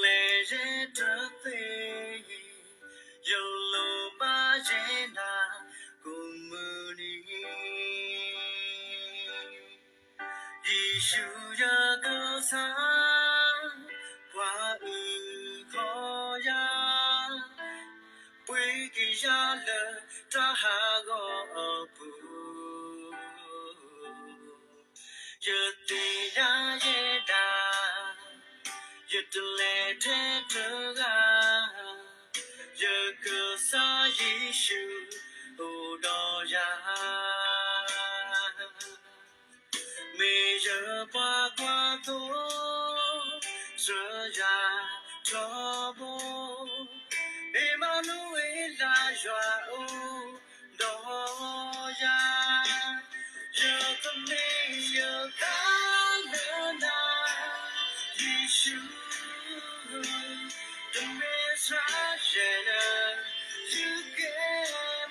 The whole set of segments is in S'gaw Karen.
လဲၤယဲတသ့, ယလိၣ်ဘၣ်ယဲနၤ ကိးမုၢ်နံၤ, ယ့ၣ်ၡူးယကစၢ်, ပှၤအုၣ်က့ၤယၤ, ပှ့ၤက့ၤယၤလၢတၢ်ဟးဂီၤအပူၤ, ယသ့ၣ်ညါယဲဒၣ်, ယတလဲၤထဲတဂၤ, ယကစၢ်ယ့ၣ်ၡူးအိၣ်ဒီးယၤ, မ့ၢ်ယပှၤကွၢ်သိ, စၢၤယၤထီဘိ, မ့ၢ်မၤလိဝဲလၢ ယွၤအိၣ်ဒီးယၤ, ယကမ့ၢ်ယသးလၢနၤ, ယ့ၣ်ၡူး, တမ့ၢ်စှၤယဲလၢ ယကဲ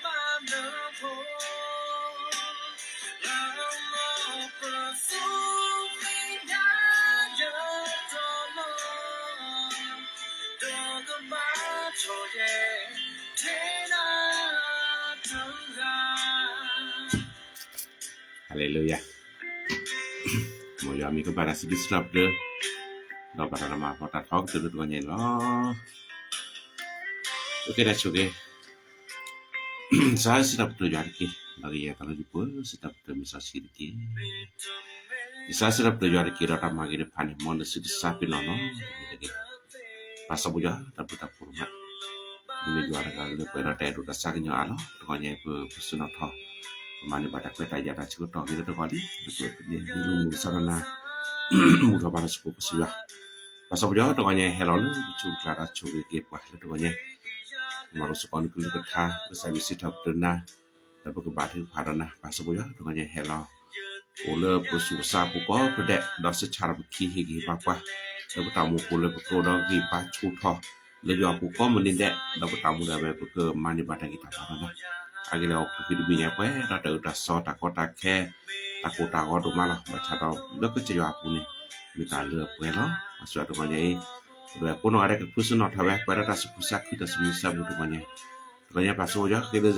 ဘၣ်နဖိ, လၢလီၤပစိာ်မ့ၢ်ညါယတီလီၤ, ဒီးကဘၣ်ထီၣ်ယဲ ထဲနၤတဂၤ. Hallelujah. မ်ယွၤမ့ၢ်ကဘၣ်တၢ်စံးဘျုးစံးထီၣ်ပတြၢၤ, ဒီးဘၣ်တၢ်မၤဖီတၢ်ထီကတၢၢ်လၢတဂီၤညါအံၤလီၤ. ပကဲတၢ်ဆိၣ်ဂ့ၤ, စံးစံးထီၣ်ပတြၢၤယွၤတက့ၢ်, ဒီးကယဲၢ်တၢ်လၢယပှၤ စံးထီၣ်ပတြၢၤမ့ၢ်စီဆှံတက့ၢ်. ယစံးစံးထီၣ်ပတြၢၤယွၤတက့ၢ်, ဒီးတၢ်မၤဂ့ၤတဖၣ်န့ၣ် မ်နစုတစၢ်ပ့ၤနီၣ်နီၢ်တဂ့ၤ. ပၢ်စီၤပီယွၤ တၢ်ဘျုးတၢ်ဖှိၣ်ဒိၣ်မး, မ့ၢ်ယွၤတဂၤလၢပှဲၤဒီးတၢ်အဲၣ်ဒိးတၢ်ဆါကညီၤအါလီၤ. တဂီၤညါအံၤ ပကဆ့ၣ်နီၤထီၣ်, ပမၤန့ၢ်ဘၣ်တၢ်ခွဲးတၢ်ယာ်တၢ်ဆၢကတီၢ်ဂ့ၤလၢတဂီၤလံ, ပကန့ၢ်မုၢ်မဆါတနၤ, မုၢ်ထီၣ်ဘၣ်တၢ်စူၢ်က့ၤစၢ်ယွၤ. ပၢ်စီၤပီယွၤ တဂီၤညါအံၤဟဲလီၤလၢပဆူၣ်ပကျါတၢ်ဆိၣ်ဂ့ၤက့ၤပှၤလၢတဂီၤညါ, မၤလိစ့ၢ်ကီးနကလုၢ်ကထါ, ကစၢ်ယွၤစံးထီၣ်ပတြၢၤနၤ, ဒီးပကဘၣ်ထုကဖၣ်ဒီးနၤ. ပၢ်စီၤပီယွၤ တဂီၤညါအံၤဟဲလီၤ အိၣ်လၢပဆူၣ်ပဆါအပူၤကိးဖုဒဲး, ဒီးစံးဆၣ်ထီၣ်ပခံဟ့ၣ်ဂံၢ်ဟ့ၣ်ဘါပှၤ, လၢပတၢ်အိၣ်မူအပူၤလၢပကအိၣ်ဒီးဂံၢ်ဘါဆူၣ်ထီၣ်လၢယွၤအပူၤကိးမုၢ်နံၤဒဲး, ဒီးပတၢ်အိၣ်မူဒၣ်ဝဲ ပကမၤန့ၢ်ဘၣ်တၢ်ဂံၢ်တၢ်ဘါဒီးနၤ. အဂ့ၢ်လၢအပူၤကွံာ်တမံၤညါပှဲၤဒီးတၢ်အၢတၢ်သီတၢ်ကီတၢ်ခဲ, တၢ်ကိၢ်တၢ်ဂီၤဒိၣ်မးလီၤ. ဘၣ်ဆၣ်ဒီးလၢကစၢ်ယွၤအပူၤန့ၣ် မ့ၢ်တၢ်လၢအပှဲၤလီၤ. ပၢ်စီၤပီယွၤ တဂီၤညါအံၤ ဒီးကိးနီၢ်ဂၤဒဲးကဖုးဆ့ၣ်နီၤထီၣ်ဝဲ ပှဲၤဒီးတၢ်သူၣ်ခုသးခုတၢ်သူၣ်မံသးမုာ်တဂီၤညါ တဂီၤညါ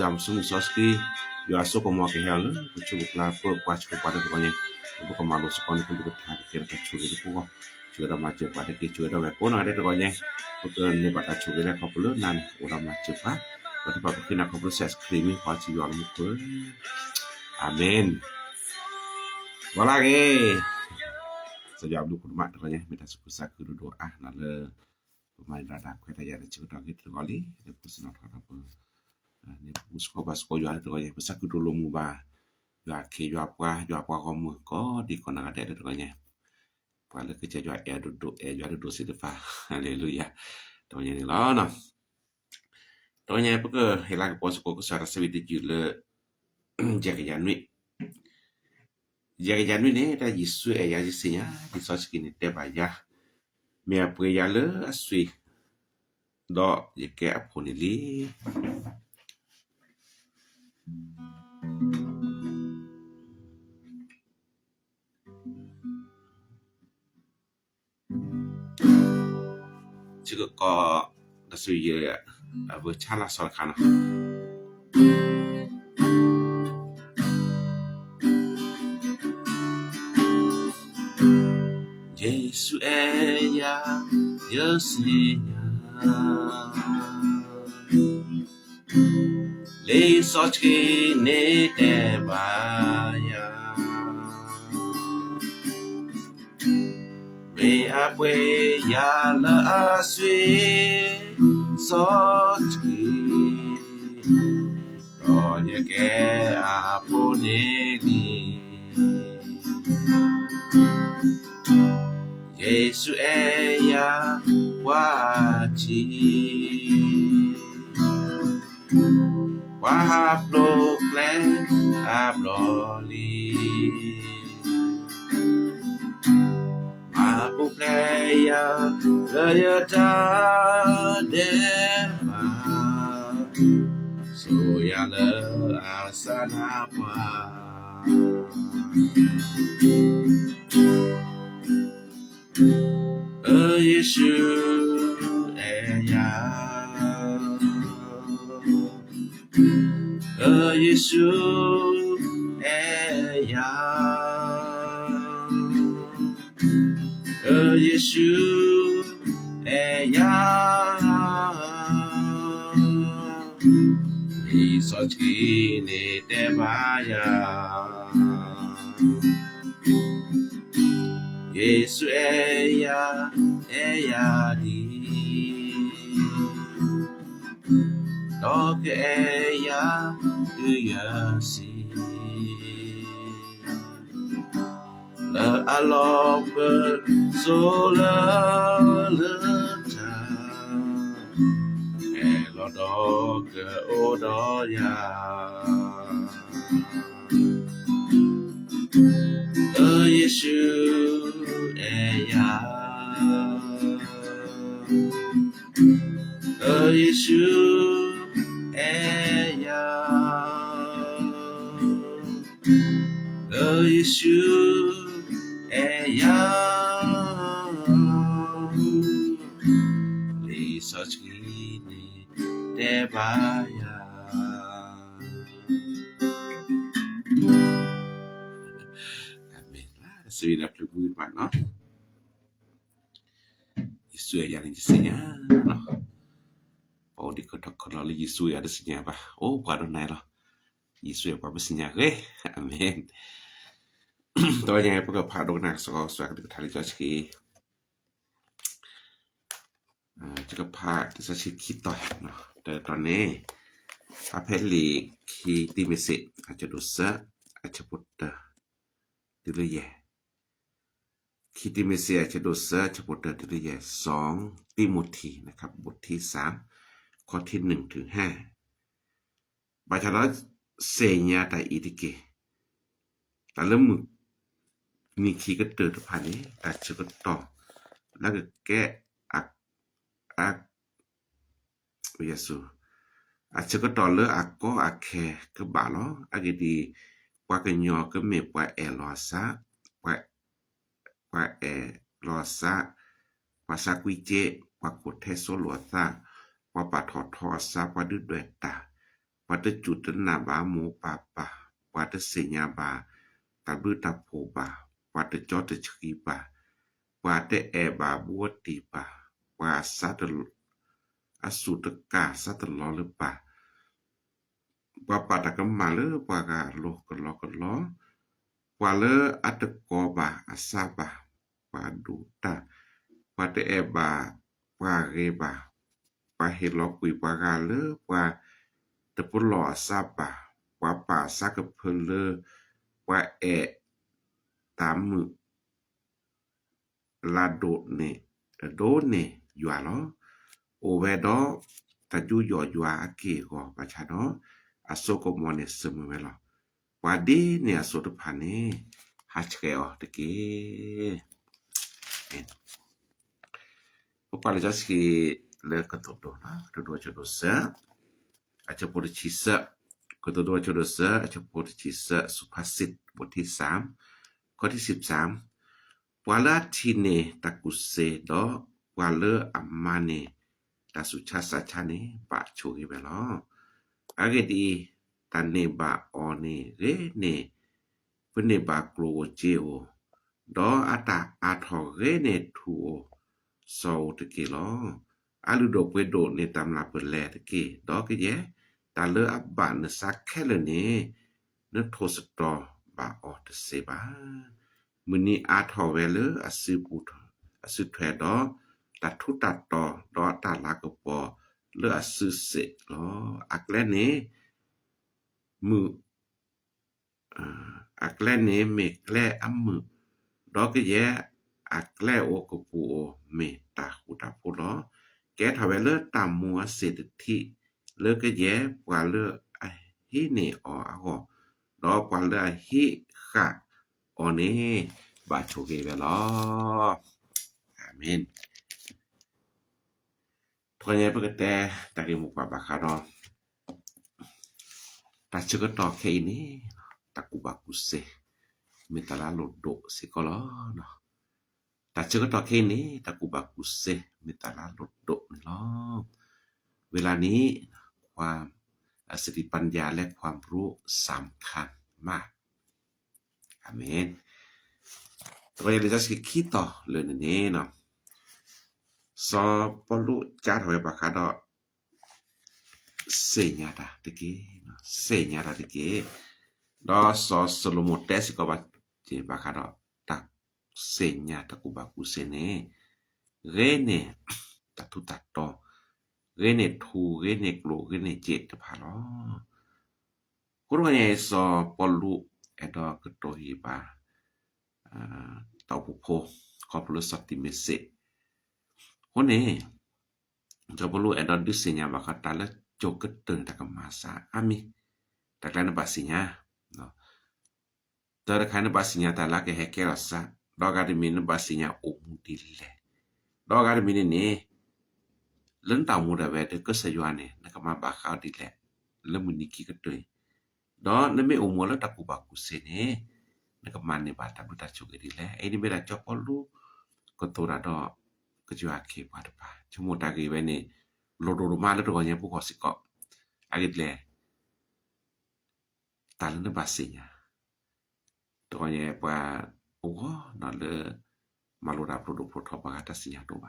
ပၢ်စီၤပီယွၤ ဃ့လၢယွၤမုၢ်ဆူၣ်မုၢ်စီဆှံ, ယွၤအစိကမီၤကဟဲလီၤလၢပဆူၣ်ပကျါ ပၢပှၤဆှၢပှၤလၢတဂီၤညါ, ပကမၤလိစ့ၢ်ကီးနကလုၢ်ကထါ ကကဲထီၣ်တၢ်ဆိၣ်ဂ့ၤတပူၤဃီ, ဆိၣ်ဂ့ၤဒီးမၤစၢၤပှၤတက့ၢ်. ဆိၣ်ဂ့ၤဒီးဝဲကိးနီၢ်ဂၤဒဲးတဂီၤညါ, ပကန့ၢ်ဘၣ်တၢ်ဆိၣ်ဂ့ၤလၢခီဖျိလၢနၤန့ၣ် အိၣ်ဒီးမၤစၢၤပှၤ, ပှၤတဖၣ်ပဃ့နၤခီဖျိစဲးစခရံာ်မံၤ ပှၤစံယွၤလၢမူခိၣ်ဧၢ, အၤမ့ၣ်. ဝံၤလၢအဂ့ၤ စီၤယွၤဘျုးဖှိၣ်ဒိၣ်မး တဂီၤညါ မ့ၢ်တၢ်သူၣ်ခုသးခုဒိၣ်ဒိၣ်အါ နၤလၢ ပမၤန့ၢ်ဒီးတၢ်ခွဲးတၢ်ယာ်တၢ်ဆၢကတီၢ်ဂ့ၤတဂီၤလံ လၢပကဆ့ၣ်နီၤထီၣ်ဒီးပ န့ၣ်ပစ့ၢ်ကီးပှၤစ့ၢ်ကီးယွၤလၢတဂီၤညါ ပသးခုဒိၣ်လိာ်မုာ်ဘၣ် ယွၤခ့ယွၤပှၤ ယွၤပှၤဂီၢ်မုၢ်ကိးဒံးကိးနီၢ်ဂၤဒဲးလၢတဂီၤညါ ပှၤလၢကစၢ်ယွၤအဲၣ်ဒိၣ်ဒိၣ် အဲၣ်ယွၤဒိၣ်ဒိၣ်သ့ၣ်တဖၣ် ဟါလ့လူယၤ တဂီၤညါန့ၣ်လီၤ. တဂီၤညါ ပကဟ့ၣ်လၤကပီၤစ့ၢ်ကီး ကစၢ်တၢ်ဆၢဝံၤတယုၢ်လၢ ယဲၢ်ကယၤနွံ ယဲၢ်ကယၤနွံန့ၣ် တၢ်ယ့ၣ်ၡူးအဲၣ်ယၤယသ့ၣ်ညါ လံာ်စီဆှံန့ၣ်တဲဘၣ်ယၤ မ့ၢ်အပှ့ၤယၤလၢအသွံၣ် ဒီးယကဲအဖိန့ၣ်လံ. စ့ၢ်ကီး တၢ်ဆိၣ်ဂ့ၤ အဝဲဆါလၢစီၤတခါန့ၣ် ယ့ၣ်ၡူးအဲၣ်ယၤ ယသ့ၣ်ညါ လံာ်စီဆှံန့ၣ်တဲဘၣ်ယၤ မ့ၢ်အပှ့ၤယၤလၢအသွံၣ်စီဆှံ ဒီးယကဲအဖိန့ၣ်လံ. ယ့ၣ်ၡူးအဲၣ်ယၤ ပှၤထံ ပှၤဟးဖျိးကျဲအဘျီလံ မၤပူၤဖျဲးယၤ လၢယတၢ်ဒဲးဘး စိာ်ယၤလၢအစၢနါပှၢ် ဧၢ ယ့ၣ်ၡူး ယ့ၣ်ၡူးအဲၣ်ယၤ, ယ့ၣ်ၡူးအဲၣ်ယၤ, လံာ်စီဆှံန့ၣ်တဲဘၣ်ယၤ, ယ့ၣ်ၡူးအဲၣ်ယၤ, အဲၣ်ယၤဒံး, ဒီးကအဲၣ်ယၤတုၤယၤဆံး, လၢအလီၢ်ပစိာ်လၢလၢထါ, ဟဲလီၤဒီးကအိၣ်ဒီးယၤ. ယ့ၣ်ၡူးအဲၣ်ယၤ, ယ့ၣ်ၡူးအဲၣ်ယၤ, ယ့ၣ်ၡူးအဲၣ်ယၤ, လံာ်စီဆှံန့ၣ်တဲဘၣ်ယၤ. အၤမ့ၣ်, စံးဝဲဒၣ်ပျုၤမုၢ်တဖၣ်နီၤ, ယ့ၣ်ၡူးအဲၣ်ယၤန့ၣ်ယသ့ၣ်ညါလီၤ. ပှၤအိၣ်ဒံးကထီၣ်ခီလီၤလၢယ့ၣ်ၡူးအဲၣ်ယၤတသ့ၣ်ညါဘၣ်, အိၣ်ပှၤဒိးနၤလီၤ. ယ့ၣ်ၡူးအဲၣ်ပှၤပသ့ၣ်ညါဂ့ၤ, အၤမ့ၣ်. တနံၤအံၤ ပကဖးဒိကနၣ်ကစီၣ် ကစၢ်ကလုၢ်ကထါလံာ်စီဆှံ ယကဖးလံာ်စီဆှံခံတီၤ, တတီၤန့ၣ် ဖဲလံာ်ခံတံၤမသ့း အဆၢဒိၣ်သၢ အဆၢဖိတၢ တုၤလၢယဲၢ်, ခံတံၤမသ့း အဆၢဒိၣ်သၢ အဆၢဖိတၢတုၤလၢယဲၢ်, စီၤတံၤမသ့း นะคะ บทที่สาม ข้อที่หนึ่งถึงห้า. ဘၣ်ဆၣ်ဒီး သ့ၣ်ညါတၢ်အံၤတက့ၢ်. တၢ်လၢမုၢ်နံၤခံကတၢၢ်တဖၣ်န့ၣ် တၢ်ဆၢကတီၢ်လၢကကဲ အ အဆၢကတီၢ်လၢအကီအခဲကဘၣ်လီၤ. အဂ့ၢ်ဒ်အံၤ, ပှၤကညီကမ့ၢ်ပှၤအဲၣ်လီၤအသး, ပှၤအဲၣ်လီၤအသး, ပှၤသးကွံစ့, ပှၤခိၣ်ထဲသိလိာ်အသး, ပှၤပာ်ထီၣ်ထီအသး, ပှၤဒုၣ်ဒွဲၣ်တၢ်, ပှၤတစူၢ်တနာ်ဘၣ်မိၢ်ပၢ်ဘၣ်, ပှၤတသ့ၣ်ညါဘၣ်တၢ်ဘျုးတၢ်ဖှိၣ်ဘၣ်, ပှၤတကၠီတဆှံဘၣ်, ပှၤတအဲၣ်ဘၣ်ဘူးတံၢ်ဘၣ်, ပှၤအသး အစူၢ်တကၢ်သးတလီၤလၢၤဘၣ်, ပှၤပာ်တၢ်ကမၣ်လၢပှၤဂၤအလိၤကလီကလီ, ပှၤလၢအတကိးဘၣ်အသးဘၣ်, ပှၤအဒိၣ်တၢ်, ပှၤတအဲၣ်ဘၣ်ပှၤဂ့ၤဘၣ်, ပှၤဟ့ၣ်လီၤကွံာ်ပှၤဂၤလၢပှၤတပလီၢ်အသးဘၣ်, ပှၤပာ်အသးကဖၢလၢပှၤအဲၣ်တၢ်မုာ် လၤဒိၣ်န့ၢ် ဒိၣ်န့ၢ်ယွၤလီၤ. အိၣ်ဝဲဒီးတၢ်ယူးယီၣ်ယွၤအက့ၢ်အဂီၤ ဘၣ်ဆၣ်ဒီး အစိကမီၤန့ၣ် စၢမုာ်ဝဲလီၤ. ပှၤဒ်န့ၣ်အသိးတဖၣ်န့ၣ် ဟးဆှဲးအီၤတက့ၢ်. ပကွၢ်လံာ်စီဆှံလၢကတိၤဒိ ကတိၤဒိအဆၢဒိၣ်သၢ, အဆၢဖိတဆံသၢ, ကတိၤဒိအဆၢဒိၣ်သၢ အဆၢဖိတဆံသၢ, สุภาษิต บทที่สาม ข้อที่สิบสาม. ပှၤလၢအထံၣ်န့ၢ်တၢ်ကူၣ်သ့ဒီး ပှၤလၢအမၤန့ၢ်တၢ်ဆူးဆါသးဆါန့ၣ် ဘၣ်ဆိၣ်ဂ့ၤဝဲလီၤ. အဂ့ၢ်ဒ်အံၤ, တၢ်န့ၢ်ဘၣ်အီၤန့ၣ်ဂ့ၤန့ၢ် ပန့ၢ်ဘၣ်ကျိၣ်ဧိၤစ့ဧိၤ, ဒီးအတၢ်အါထီၣ်ဂ့ၤန့ၢ်ထူဧိၤစီၤဧိၤတက့ၢ်လီၤ. အလုၢ်ဒိၣ်ပှ့ၤဒိၣ်န့ၢ်တၢ်မျၢ်ပလဲၤတက့ၢ်. ဒီးကယဲၢ်, တၢ်လၢအဘၣ်နသးခဲလၢာ်န့ၣ် နထိၣ်သတြီၤဘၣ်အီၤတသ့ဘၣ်. မုၢ်နံၤအါထီၣ်ဝဲလၢအစုပူၤ, အစုထွဲဒီး တၢ်ထူးတၢ်တီၤ ဒီးတၢ်လၤကပီၤလၢအစုစ့ၣ်လီၤ. အကျဲန့ၣ် မုာ် အကျဲန့ၣ်မ့ၢ်ကျဲအမုာ်, ဒီးကယဲၢ်အကျဲအိၣ်ကပူၤဧိၤမ့ၢ်တၢ်ဃူတၢ်ဖိးလီၤ. ကဲထီၣ်ဝဲလၢတၢ်မူအသ့ၣ်တထံး လၢကယဲၢ်ပှၤလၢအဟံးန့ၢ်အီၤအဂီၢ်, ဒီးပှၤလၢအဟံးဃာ်အီၤန့ၣ် ဘၣ်ဆိၣ်ဂ့ၤဝဲလီၤ. အၤမ့ၣ်. တနံၤအံၤ ပကတဲတၢ်ဂ့ၢ်မိၢ်ပှၢ်ဘၣ်ဃးဒီး တၢ်ဆၢကတီၢ်ခဲအံၤန့ၣ် တၢ်ကူၣ်ဘၣ်ကူၣ်သ့ မ့ၢ်တၢ်လၢအလိၣ်ဒိၣ်စ့ၢ်ကီးလီၤ. တၢ်ဆၢကတီၢ်ခဲအံၤန့ၣ် တၢ်ကူၣ်ဘၣ်ကူၣ်သ့ မ့ၢ်တၢ်လၢအလိၣ်ဒိၣ်န့ၣ်လီၤ. ဝံၤလၢ်န့ၣ် ပှၤ สติปัญญาและความรู้สำคัญมาก อาเมน တကယၤလံာ်စီဆှံခံတီၤလၢန့ၣ်န့ၣ် စီၤပီလူးကးထီၣ်ဝဲဘၣ်ဃးဒီး သ့ၣ်ညါတၢ်တက့ၢ်, သ့ၣ်ညါတၢ်တက့ၢ်. ဒီးစီၤၡလိၤမိၤတဲစ့ၢ်ကီးဘၣ်ဘၣ်ဃးဒီး တၢ်သ့ၣ်ညါတၢ်ကူၣ်ဘၣ်ကူၣ်သ့န့ၣ် ဂ့ၤန့ၢ်တၢ်ထူးတၢ်တီၤ, ဂ့ၤန့ၢ်ထူ, ဂ့ၤန့ၢ်ကျိ, ဂ့ၤန့ၢ်စ့တဖၣ်လီၤ. အဃိတဂီၢ်ညါအံၤ စီၤပီလူးအဲၣ်ဒိးကတိၤဟ့ၣ်ဘၣ် တၢ်အိၣ်ဖှိၣ်ဖိ ခီဖျိလၢစီၤတံၤမသ့း အဃိန့ၣ် စီၤပီလူးအဲၣ်ဒိးဒုးသ့ၣ်ညါဘၣ်ဃးတၢ်လၢကၠိၤကတၢၢ်န့ၣ် တၢ်ကမၤစၢ်အါမံၤ, တၢ်ကျါနဘၣ်သ့ၣ်ညါ တၢ်တခါနဘၣ်သ့ၣ်ညါတၢ်လၢကဟဲကဲထီၣ်စး, ဒီးအဂၤတမံၤနဘၣ်သ့ၣ်ညါအိၣ်မူဒ်လဲၣ်, ဒီးအဂၤတမံၤန့ၣ်န့ၣ် လၢနတၢ်အိၣ်မူဒၣ်ဝဲဒီးကစၢ်ယွၤန့ၣ် နကမၤဘၣ်ဃးအီၤဒ်လဲၣ် လၢမုၢ်နံၤခံကတၢၢ်အံၤ, ဒီးနမ့ၢ်အိၣ်မူလၢတၢ်ကူၣ်ဘၣ်ကူၣ်သ့န့ၣ် နကမၤန့ၢ်ဘၣ်တၢ်ဘျုးတၢ်ဆိၣ်ဂ့ၤဒ်လဲၣ်. အံၤန့ၣ်မ့ၢ်ဒၣ်စီၤပီလူး ကတိၤတၢ်ဒီး ကစၢ်ခ့ပှၤတဖၣ် ဆိကမိၣ်တၢ်ဂ့ၢ်ဝဲန့ၣ် လိၣ်ဒိၣ်ဒိၣ်မးလၢတဂီၤညါပူၤဃီစ့ၢ်ကီး, အဂ့ၢ်ဒ်လဲၣ် တၢ်လၢနဘၣ်သ့ၣ်ညါ တဂီၤညါပှၤအိၣ်ဂီၢ်နီၤလၢ မၤလိတၢ်ဖျိဒိၣ်ဖျိထီပှၤဂၤတၢ်သ့ၣ်ညါတအိၣ်ဘၣ်,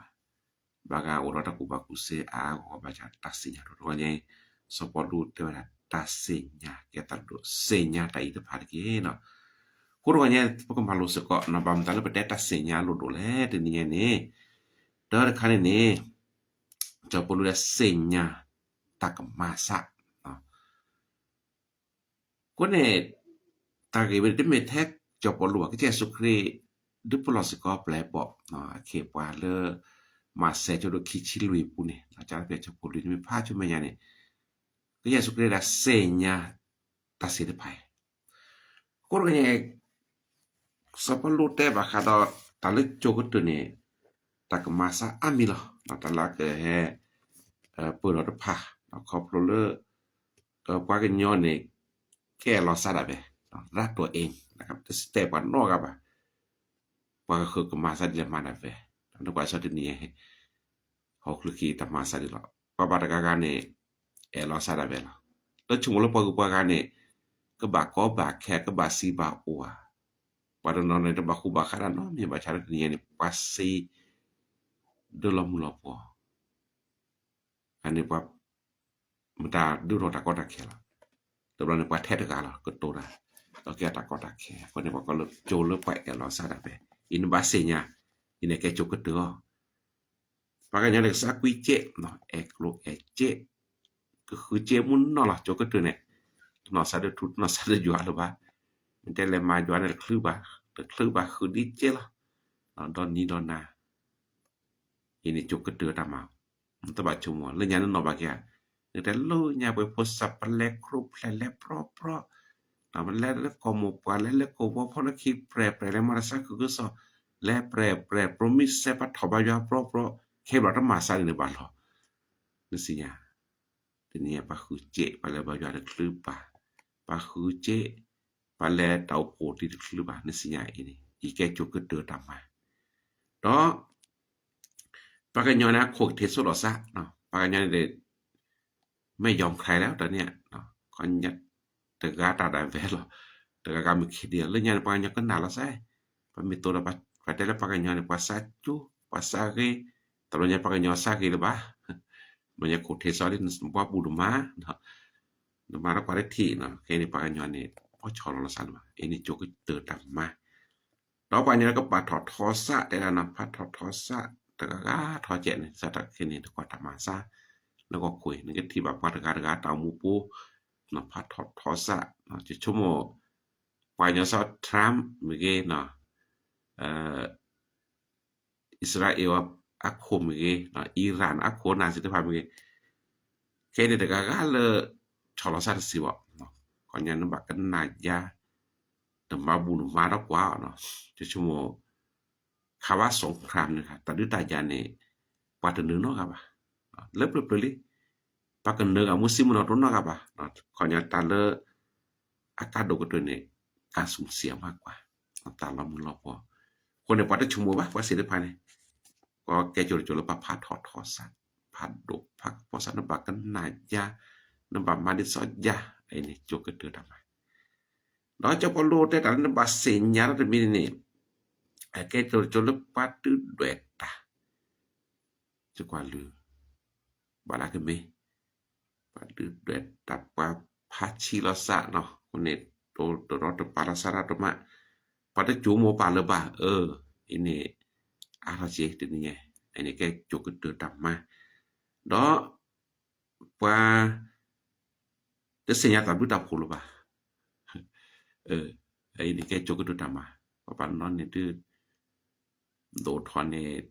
ဘၣ်ဂၤအိၣ်ဒီးတၢ်ကူၣ်ဘၣ်ကူၣ်သ့အါအါဂီၢ်ဂီၢ်ဘၣ်ဆၣ်တၢ်သ့ၣ်ညါတအိၣ်. တဂီၤညါအံၤ စီၤပီလူးတဲဝဲဒၣ် တၢ်သ့ၣ်ညါကဲတၢ်လိၣ်ဒိၣ်, သ့ၣ်ညါတၢ်အံၤတဖၣ်တက့ၢ်နီၤ. အဃိတဂီၤညါ ပကမၤလိစ့ၢ်ကီးနီၤ ဘၣ်မတၤလၢပတဲတၢ်သ့ၣ်ညါလိၣ်ဒိၣ်လဲၣ်တနံၤညါန့ၣ်, တၢတခါန့ၣ်န့ၣ် စီၤပီလူးဒၣ်သ့ၣ်ညါ တၢ်ကမၤစၢ် အဃိန့ၣ် တၢ်ဂ့ၢ်ဝဲန့ၣ် တမ့ၢ်ထဲစီၤပီလူးဘၣ်, ကစၢ်ယ့ၣ်ၡူးခရံာ် ဒုးပလီၢ်စ့ၢ်ကီးပျဲၢ်ပိာ် အခ့အပှၤလၢ မးသဲအဆၢဒိၣ်ခံဆံလွံၢ်အပူၤန့ၣ် ကၢ်လၢပျဲၢ်စီၤပီလူးန့ၣ် မ့ၢ်ဖးဆူမဲာ်ညါန့ၣ် ကစၢ်ယ့ၣ်ၡူးခရံာ်ဒၣ်သ့ၣ်ညါ တၢ်သ့ၣ်တဖၣ်အံၤ အဃိတဂီၤညါ စီၤပီလူးတဲဘၣ်ဃးဒီး တၢ်လၢကၠိၤကတၢၢ်န့ၣ် တၢ်ကမၤစၢ်အါမံၤလီၤ. တၢ်လၢအကဟဲ ပၢၢ်ထီၣ်တဖၣ် ခီဖျိလၢ ပှၤကညီန့ၣ် ကဲအလီၤစၢ်ဒၣ်ဝဲ ရၤတိၣ်အ့ၣ် တစတဲပှၤနီတဂၤဘၣ်. ပှၤကဃုကမၤစၢ်ဒ်လဲၣ်မၤဒၣ်ဝဲ နကွၢ်စီတနံၤ ဟီၣ်ခိၣ်ချၢအံၤတၢ်မၤစၢ်ဒ်လဲၣ်, ပှၤဘၣ်တဂၤဂၤန့ၣ် အဲၣ်လီၤစၢ်ဒၣ်ဝဲလီၤ. လၢဆိကမိၣ်လၢပှၤဂုၤပှၤဂၤန့ၣ် ကဘၣ်ကီဘၣ်ခဲ ကဘၣ်စံးဘၣ်အိၣ်ဧါ, ပှၤတနီၤန့ၣ် တဘၣ်ဃူဘၣ်ဃးတၢ်နီတမံၤဘၣ်ဆၣ်လၢတနံၤညါန့ၣ် ပှၤစံး ဒၢလီၤမုၢ်လီၤပှီၢ် အန့ၣ်ပှၤ မတၤဒုးထီၣ်တၢ်ကီတၢ်ခဲလီၤ. တဘျီန့ၣ် ပှၤထဲတဂၤလီၤ ကတိၤတၢ် ဒီးကဲတၢ်ကီတၢ်ခဲ အဃိန့ၣ် ပှၤကိးလၢကၠိၤလၢပှၤအဲၣ်လီၤစၢ်ဒၣ်ဝဲ အံၤနဘၣ်သ့ၣ်ညါ အံၤန့ၣ်ကဲကၠိၤကတၢၢ်အီၤ ပှၤကညီန့ၣ်ကစၢ်ကွံစ့ အဲၣ်ကျိၣ်အဲၣ်စ့ ကဃုစ့မုၢ်နီၢ်လီၤ ကၠိၤကတၢၢ်န့ၣ် တနီၣ်စၢ်ဒၣ်ထူ တနီၣ်စၢ်ဒၣ်ယွၤလၢၤဘၣ်. မ့ၢ်တဲလဲၤမၤယွၤန့ၣ်တချုးဘၣ် တချုးဘၣ်ဃုဒ်စ့လီၤ. ဒီနံၤဒီနၤ အံၤန့ၣ်ကၠိၤကတၢၢ်တၢ်မၤ တဘၣ်ဆိကမိၣ် လၢညါနနီၣ်ဘၣ်က့ၤဧါ, နတဲလၢညါပှဲၤဖိသၣ် ပလဲၤခရိၣ်ဖျဲၣ်လဲၤပြီပြီ, ပလဲၤလၢကီၢ်မိၢ်ပှၢ် လဲၤလၢကီၢ်ဝီဖီလၢခံ ပြဲၢ်ပြဲၢ် လဲၤမၤတၢ်ဆါခုကစီၣ် လဲၤပြဲၢ်ပြဲၢ် ပြံမံစဲ ပှၤထီၣ်ဘါယွၤပြီပြီ, ခဲဘျီတမၤစၢ်န့ၣ်ဘၣ်လီၤ. နသ့ၣ်ညါ တနံၤညါပှၤဃုစ့ ပှၤလဲၤဘါယွၤတချုးဘၣ်, ပှၤဃုစ့ ပှၤလဲၤတၢ်အိၣ်ဖှိၣ်တံၤတချုးဘၣ် နသ့ၣ်ညါအံၤန့ၣ် အံၤကဲကၠိၤကတၢၢ်တၢ်မၤ, ဒီး ပှၤကညီန့ၣ် အခိၣ်ကထံၣ်ဆိလီၤစၢ်, ပှၤကညီန့ၣ် မ့ၢ်ယီၤခရံာ်လၢတၢ်န့ၣ် ခီညါ တဂၤတၢ်ဒၣ်ဝဲလီၤ, တဂၤဂၤမုၢ်ခံဒံး လၢညါန့ၣ် ပှၤကညီကနၣ်လီၤစၢ်, ပမ့ၢ်တိၤဒီး ပှၤတဲလၢပှၤကညီန့ၣ် ပှၤစၢ်ကၠိ ပှၤစၢ်ဂ့ၤ, တဘျီညါပှၤကညီစၢ်ဂ့ၤလၢၤဘၣ်, ဘျီညါခိၣ်ထံးစီလံ နဘှါဘူၣ်နမါ, နမါဒီးကွၢ်တထံၣ်နီၤ ခဲအံၤန့ၣ် ပှၤကညီန့ၣ် ပှၤဆီၣ်လီၤလီၤစၢ်လၢၤဘၣ်, အံၤန့ၣ်ကၠိၤကတၢၢ်တၢ်မၤ ဒီးပှၤကညီကပာ်ထီၣ်ထီစၢ် တဲဒၣ်နီၤ ပာ်ထီၣ်ထီစၢ် တဂၤဂၤထီစဲးန့ၣ် စးထီၣ်ခဲန့ၣ် တကွၢ်တၢ်မၤစၢ် လၢကီၢ်ခိၣ်အံၤ နကထံၣ်ဘၣ်ပှၤတဂၤတဂၤတၢ်အိၣ်မူပူၤ ပာ်ထီၣ်ထီစၢ်, ယဆိကမိၣ် ပှၤကညီစီၤ Trump မ့ၢ်ဂ့ၤနီၤ အံၣ်စရ့လးအခိၣ်မ့ၢ်ဂ့ၤ, အံရၣ်အခိၣ်နၢ်သ့ၣ်တဖၣ်မ့ၢ်ဂ့ၤ, ခဲအံၤန့ၣ်တဂၤဂၤလၢ ဆီၣ်လီၤစၢ်တစံးဘၣ်, ခီညါနဘၣ်ကနၣ်ယါ, နဘှါဘူၣ်နမါဒီးကွၢ်အီၤ, ယဆိကမိၣ် ခါဘၣ်စီၤ Trump န့ၣ် တၢ်ဒုးတၢ်ယၤန့ၣ် ပှၤတနၢၤနီတဂၤဘၣ်, လၢပျၢၤပျၢၤလံ ပှၤကနၢၤဂၤမ့ၢ်စံးမ့ၢ်နီၤတအိၣ်နီတဂၤဘၣ်, ခီညါတၢ်လၢ အကါဒိၣ်ကတၢၢ်န့ၣ် ကါဆူၣ်စံးအမးကွၢ်, တၢ်လီၤမုၢ်လီၤပှီၢ်, အဃိန့ၣ် ပှၤတဆိကမိၣ်ဘၣ် ပှၤသ့ၣ်တဖၣ်န့ၣ်, ပှၤကဲကၠိၤတကၠိၤလၢပှၤဖးထီၣ်ထီစၢ်, ဖးဒိၣ်ဖးကပီၤစၢ် နဘၣ်ကနၣ်ယါ, နဘၣ်မၤဒ်သိးယၤ, အံၤန့ၣ် ကၠိကတၢၢ်တၢ်မၤ, ဒီးစီၤပီလူးတဲတၢ်လၢနဘၣ်သ့ၣ်ညါထီၣ်တမံၤန့ၣ်, အကဲကၠိကၠိလၢပှၤဒုးဒွဲၣ်တၢ်, ယကွၢ်လုၢ်, ဘၣ်လၢကမ့ၢ်, ပှၤဒုးဒွဲၣ်တၢ်ပှၤဖးဆံလီၤစးနီၤ, အဃိန့ၣ် တရီတပါလီၤစးတၢ်တမး, ပှၤတကၠိမိၢ်ပၢ်လၢၤဘၣ်, အၢ, အံၤန့ၣ် အါထီၣ်က့ၤတနံၤညါ, အံၤန့ၣ်ကဲကၠိကတၢၢ်တၢ်မၤ, ဒီး ပှၤ တသ့ၣ်ညါတၢ်ဘျုးတၢ်ဖှိၣ်လၢၤဘၣ်, အံၤန့ၣ်ကဲကၠိကတၢၢ်တၢ်မၤ, ပှၤပှၤနီၢ်န့ၣ်ဒုး ဒိၣ်ထီၣ်န့ၣ်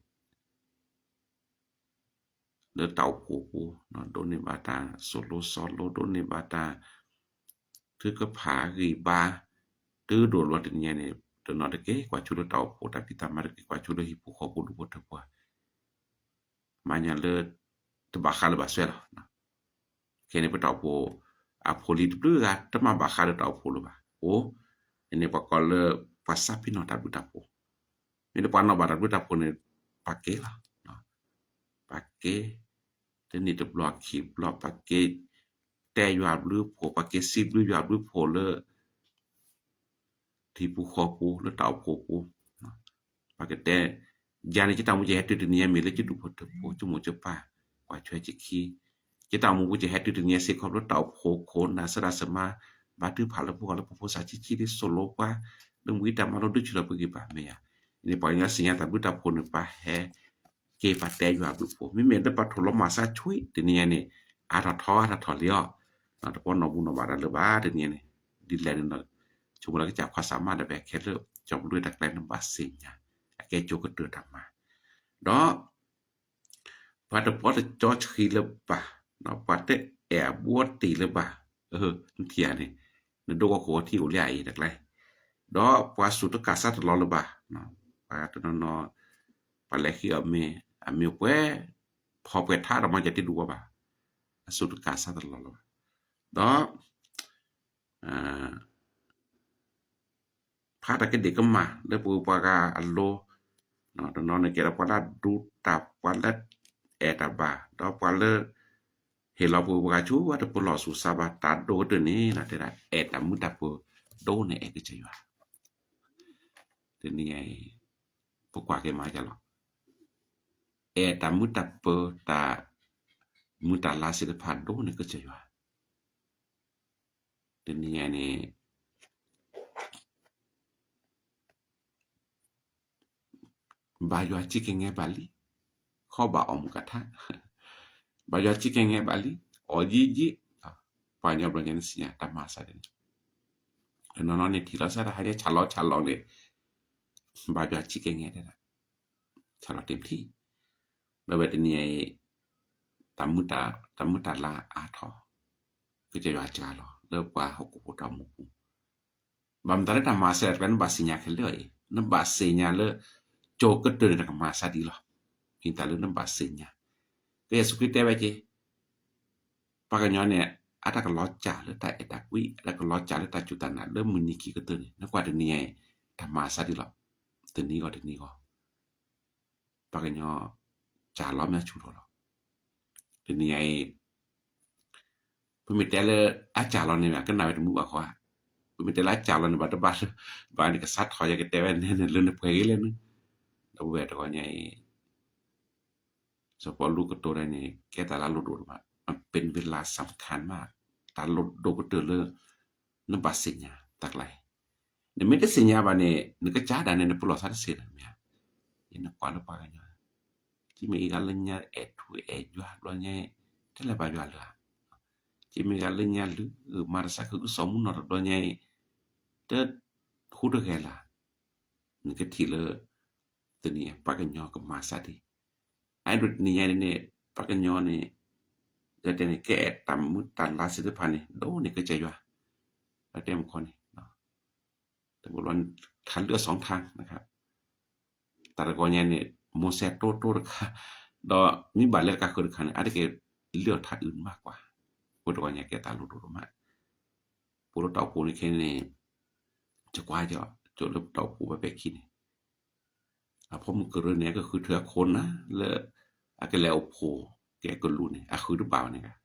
လၢတၢ်အိၣ်ဖှိၣ်ပူၤ, ဒိးန့ၢ်ဘၣ်တၢ်သိၣ်လိစီလိ, ဒိးန့ၢ်ဘၣ်တၢ် ထုကဖၣ်ဂံၢ်ဘါ, တုၤဒိၣ်လီၤတနံၤညါန့ၣ် တနီၤတက့ၤကွၢ်ဆိလၢတၢ်အိၣ်ဖှိၣ်တၢ်ဖံးတၢ်မၤ, တက့ၤကွၢ်ဆိလၢဟံၣ်ဖိဃီဖိဒူဖိထၢဖိ, မၤညါလၢ တဘၣ်ဃးလၢၤဘၣ်စွဲလီၤ. ခဲန့ၣ် ပတၢ်အိၣ်ဖှိၣ် အဖိလံၤတဘျုးဂၤ တမ့ၢ်ဘၣ်ဃးဒီးတၢ်အိၣ်ဖှိၣ်လၢၤဘၣ်. အိၣ်, န့ၣ်ပှၤကိးလၢ ပှၤသးပ့ၤနီၣ်တၢ်ဘျုးတၢ်ဖှိၣ်, မ့ၢ်လၢပှၤနီၣ်ဘၣ်တၢ်ဘျုးတၢ်ဖှိၣ်န့ၣ် ပှၤက့ၤလီၤ. ပှၤက့ၤ, တနံၣ်တဘျီခံဘျီ ပှၤက့ၤတဲယွၤဘျုးဖှိၣ်, ပှၤက့ၤစံးဘျုးယွၤဘျုးဖှိၣ်လၢ ဟံၣ်ပူၤဃီပူၤ လၢတၢ်အိၣ်ဖှိၣ်ပူၤ, ပှၤကတဲ, ယၤန့ၣ် ယတၢ်အိၣ်မူယဟဲတုၤတနံၤညါမ့ၢ်လၢယဒူၣ်ဖိထၢဖိ ယမိၢ်ယပၢ် ကွၢ်ထွဲယခံ, ယတၢ်အိၣ်မူပူၤယဟဲတုၤတနံၤညါစ့ၢ်ကီး လၢတၢ်အိၣ်ဖှိၣ်ခိၣ်နၢ်သရၣ်သမါ ဘါထုကဖၣ်လၢပဂီၢ်လၢပဖိသၣ်ဆံးဆံး ဒ်သိၣ်လိပှၤ လၢမူတၢ်မၤလိ ဒုးဆူၣ်ထီၣ်ပဂံၢ်ဘါမ့ၢ်ယၤ, န့ၣ်ပှၤကညီသ့ၣ်ညါတၢ်ဘျုးတၢ်ဖှိၣ်န့ၣ် ပှၤဟဲက့ၤပှၤတဲယွၤဘျုးဖှိၣ်, မ့မ့ၢ်လၢပှၤထိၣ်လီၤမၤစၢ်ဆွံတနံၤညါန့ၣ် အါထီၣ်ထီအါထီၣ်ထီလံအီၤ, တပှီၢ်နီၣ်ဘူၣ်နီၣ်ဘၣ်တၢ်လၢၤဘၣ်တနံၤညါန့ၣ်, ဒ်လဲၣ်န့ၣ် ဆိကမိၣ်လၢကစၢ်ခီၣ်စးမးဒီး ပခဲလၢာ် ကၠီၤပလူၢ်တၢ်ကျဲန့ၣ်ဘၣ်သ့ၣ်ညါ, အကဲကၠိကတၢၢ်တၢ်မၤ, ဒီး ပှၤတပီတကၠီဆှံလၢၤဘၣ်, ပှၤတအဲၣ်အဘူးအတံၢ်လၢၤဘၣ်, နထံၣ်ဧါန့ၣ်, နဒိကီၢ်ခိၣ်ထံအိၣ်လၢအအံၤတၢ်ကျဲ, ဒီးပှၤစူးတကးစးတလီၤလၢၤဘၣ်, ပှၤတနီၤနီၤ ပှၤလဲၤဃ့အီၤမ့ၢ် အမ့ၢ်ပှဲၤ, ဖီၣ်ပှဲၤထါဒီးမၤယတံဒူဝဲဘၣ်, အစူးတကးစးတလီၤလၢၤဘၣ်, ဒီး ဖးတၢ်ကဒ့ၣ်ကမၣ်လၢပှၤဂၤအလိၤ, တနီၤန့ၣ်ကဲဒီးပှၤလၢအဒူတၢ် ပှၤလၢအဲၣ်တၢ်ဘၣ် ဒီးပှၤလၢ ဟ့ၣ်လီၤပှၤဂၤဆူအတပလီၢ်ဆူၣ်စးဘၣ် တၢ်ဒိၣ်ကတၢၢ်န့ၣ် တဲဒၣ်အဲၣ်တၢ်မုာ်တၢ်ပၢၤ ဒိၣ်န့ၢ်အဲၣ်ကစၢ်ယွၤ, တနံၤအံၤ ပကွၢ်က့ၤမၤကလီၤ, အဲၣ်တၢ်မုာ်တၢ်ပၢၤ တၢ်မုာ်တၢ်လၤသ့ၣ်တဖၣ်ဒိၣ်န့ၢ်ကစၢ်ယွၤ, တနံၤအံၤန့ၣ် ဘၣ်ယွၤစံးကဲငဲဘၣ်လံ, ခီဘၣ်အီၣ်မုၢ်ကထါ, ဘၣ်ယွၤစံးကဲငဲဘၣ်လံ, အီၣ်ယံာ်ယံာ်, ပှၤကညီဘျီညါန့ၣ်သ့ၣ်ညါတၢ်မၤစၢ်ဒ်န့ၣ်, တနီၤနီၤန့ၣ်ထံၣ်လီၤစၢ်တၢ်ဟါညါဆၣ်လီၤဆၣ်လီၤန့ၣ်, ဘၣ်ယွၤစံးကဲငဲဒၣ်, ဆၣ်လီၤတ့ၢ်ထံ, ဒီးဝဲတနံၤအံၤ တၢ်မုာ်တၢ်လၤအါထီၣ်, ကစၢ်ယွၤစှၤလီၤလၢပှၤဟီၣ်ခိၣ်ဖိတၢ်အိၣ်မူပူၤ, ဘၣ်မတၤလၢတၢ်မၤစၢၤတၢ်တဖၣ် နဘၣ်သ့ၣ်ညါခဲလၢာ်အံၤ, နဘၣ်သ့ၣ်ညါလၢ ကၠိကတၢၢ်န့ၣ် တၢ်ကမၤစၢ်ဒ်လီၤ, မ့ၢ်တၢ်လၢနဘၣ်သ့ၣ်ညါ, ကယဲၢ်ယ့ၣ်ၡူးခရံာ်တဲဝဲက့ၤ ပှၤကညီန့ၣ် အတၢ်ကလီၤစၢ်လၢတၢ်အဲၣ်တၢ်ကွံ, အတၢ်ကလီၤစၢ်လၢတၢ်စူၢ်တၢ်နာ် လၢမုၢ်နံၤခံကတၢၢ်န့ၣ် နကွၢ်တနံၤအံၤ တၢ်မၤစၢ်ဒ်လီၤ, တနံၤဂီၢ်တနံၤဂီၢ် ပှၤကညီ စၢ်လီၤမ့ၢ်ဆူၣ်ထီၣ်လီၤ, တနံၤအံၤ ပမ့ၢ်တဲလၢအစၢ်လီၤန့ၣ် ကနၣ်ဝဲတမုာ်ဘၣ်ဃီဧါ, ပမ့ၢ်တဲလၢအစၢ်လီၤန့ၣ် ဘၣ်တဘၣ်လၢ ဘၣ်န့ၣ်ကစးထီၣ်ယကတဲဝဲန့ၣ် လၢနပှဲၤဂ့ၤလဲၣ်န့ၣ်, ဒီပုၢ်ဝဲၢ်တဂီၤညါအံၤ စီၤပီလူးကတိၤတၢ်န့ၣ် ကဲတၢ်လၢအလိၣ်ဒိၣ်တမး, ပ့ၤနဘ့လးစၢ်ခါမး, တၢ်လၢအလိၣ်ဒိၣ်ကတၢၢ်လၢ နဘၣ်သ့ၣ်ညါတၢ်ကျါအံၤ, နမ့ၢ်တသ့ၣ်ညါဘၣ်န့ၣ် နကစၢ်ဒၣ်န့ၣ် နပလီၢ်သးတသ့လၢၤမ့ၢ်ဧါ, ယနကွၢ်လၢပှၤကညီ ကမ့ၢ်အဂၤလၢညါအဲၣ်ထူအဲၣ်ယွၤဘျီညါအံၤ တလဲၤဘၣ်ယွၤလၢၤဧါ, ကမ့ၢ်ဂၤလၢညါလုၢ်မၤတၢ်သးခုကစီၣ်မူနီၢ်တဘျီညါအံၤ တဟူးတဂဲၤလၢၤ, နကထံၣ်လၢ တနံၤအံၤ ပှၤကညီကမၤစၢ်ဒ် အဒိတနံၤညါန့ၣ်န့ၣ် ပှၤကညီန့ၣ် ယတဲန့ၣ် ကအဲၣ်တၢ်မုာ်တၢ်လၤသ့ၣ်တဖၣ်န့ၣ် ဒိၣ်န့ၢ်ကစၢ်ယွၤ, ပတဲမုၢ်ခီန့ၣ် တဘိလီၤ ခးလၢအစီၤထါ တၢ်တဂီၤညါန့ၣ် မိၤစဲးတိတိတခါ ဒီးမ့ၢ်ဘၣ်လဲၤတကးဃုာ်တခါန့ၣ် အါတက့ၢ်လၢအီၤထါအုၣ်မးကွၢ်, အဃိတဂီၤညါကဲတၢ်လိၣ်ဒိၣ်ဒိၣ်မး, ပအိၣ်လၢတၢ်အိၣ်ဖှိၣ်န့ၣ်ခဲန့ၣ် ယကွၢ်ယီၤ ကၠိလၢပတၢ်အိၣ်ဖှိၣ်ဘၣ်ပဲာ်ခံန့ၣ် အဖိမုၣ်ကရၢန့ၣ် အကဃုထၢအခိၣ်နၢ်လၢ အကလဲၤအိၣ်ဖှိၣ်က့ၤအကလူးန့ၣ် အဃုတဘၣ်ဘၣ်န့ၣ်ဂ့ၤ,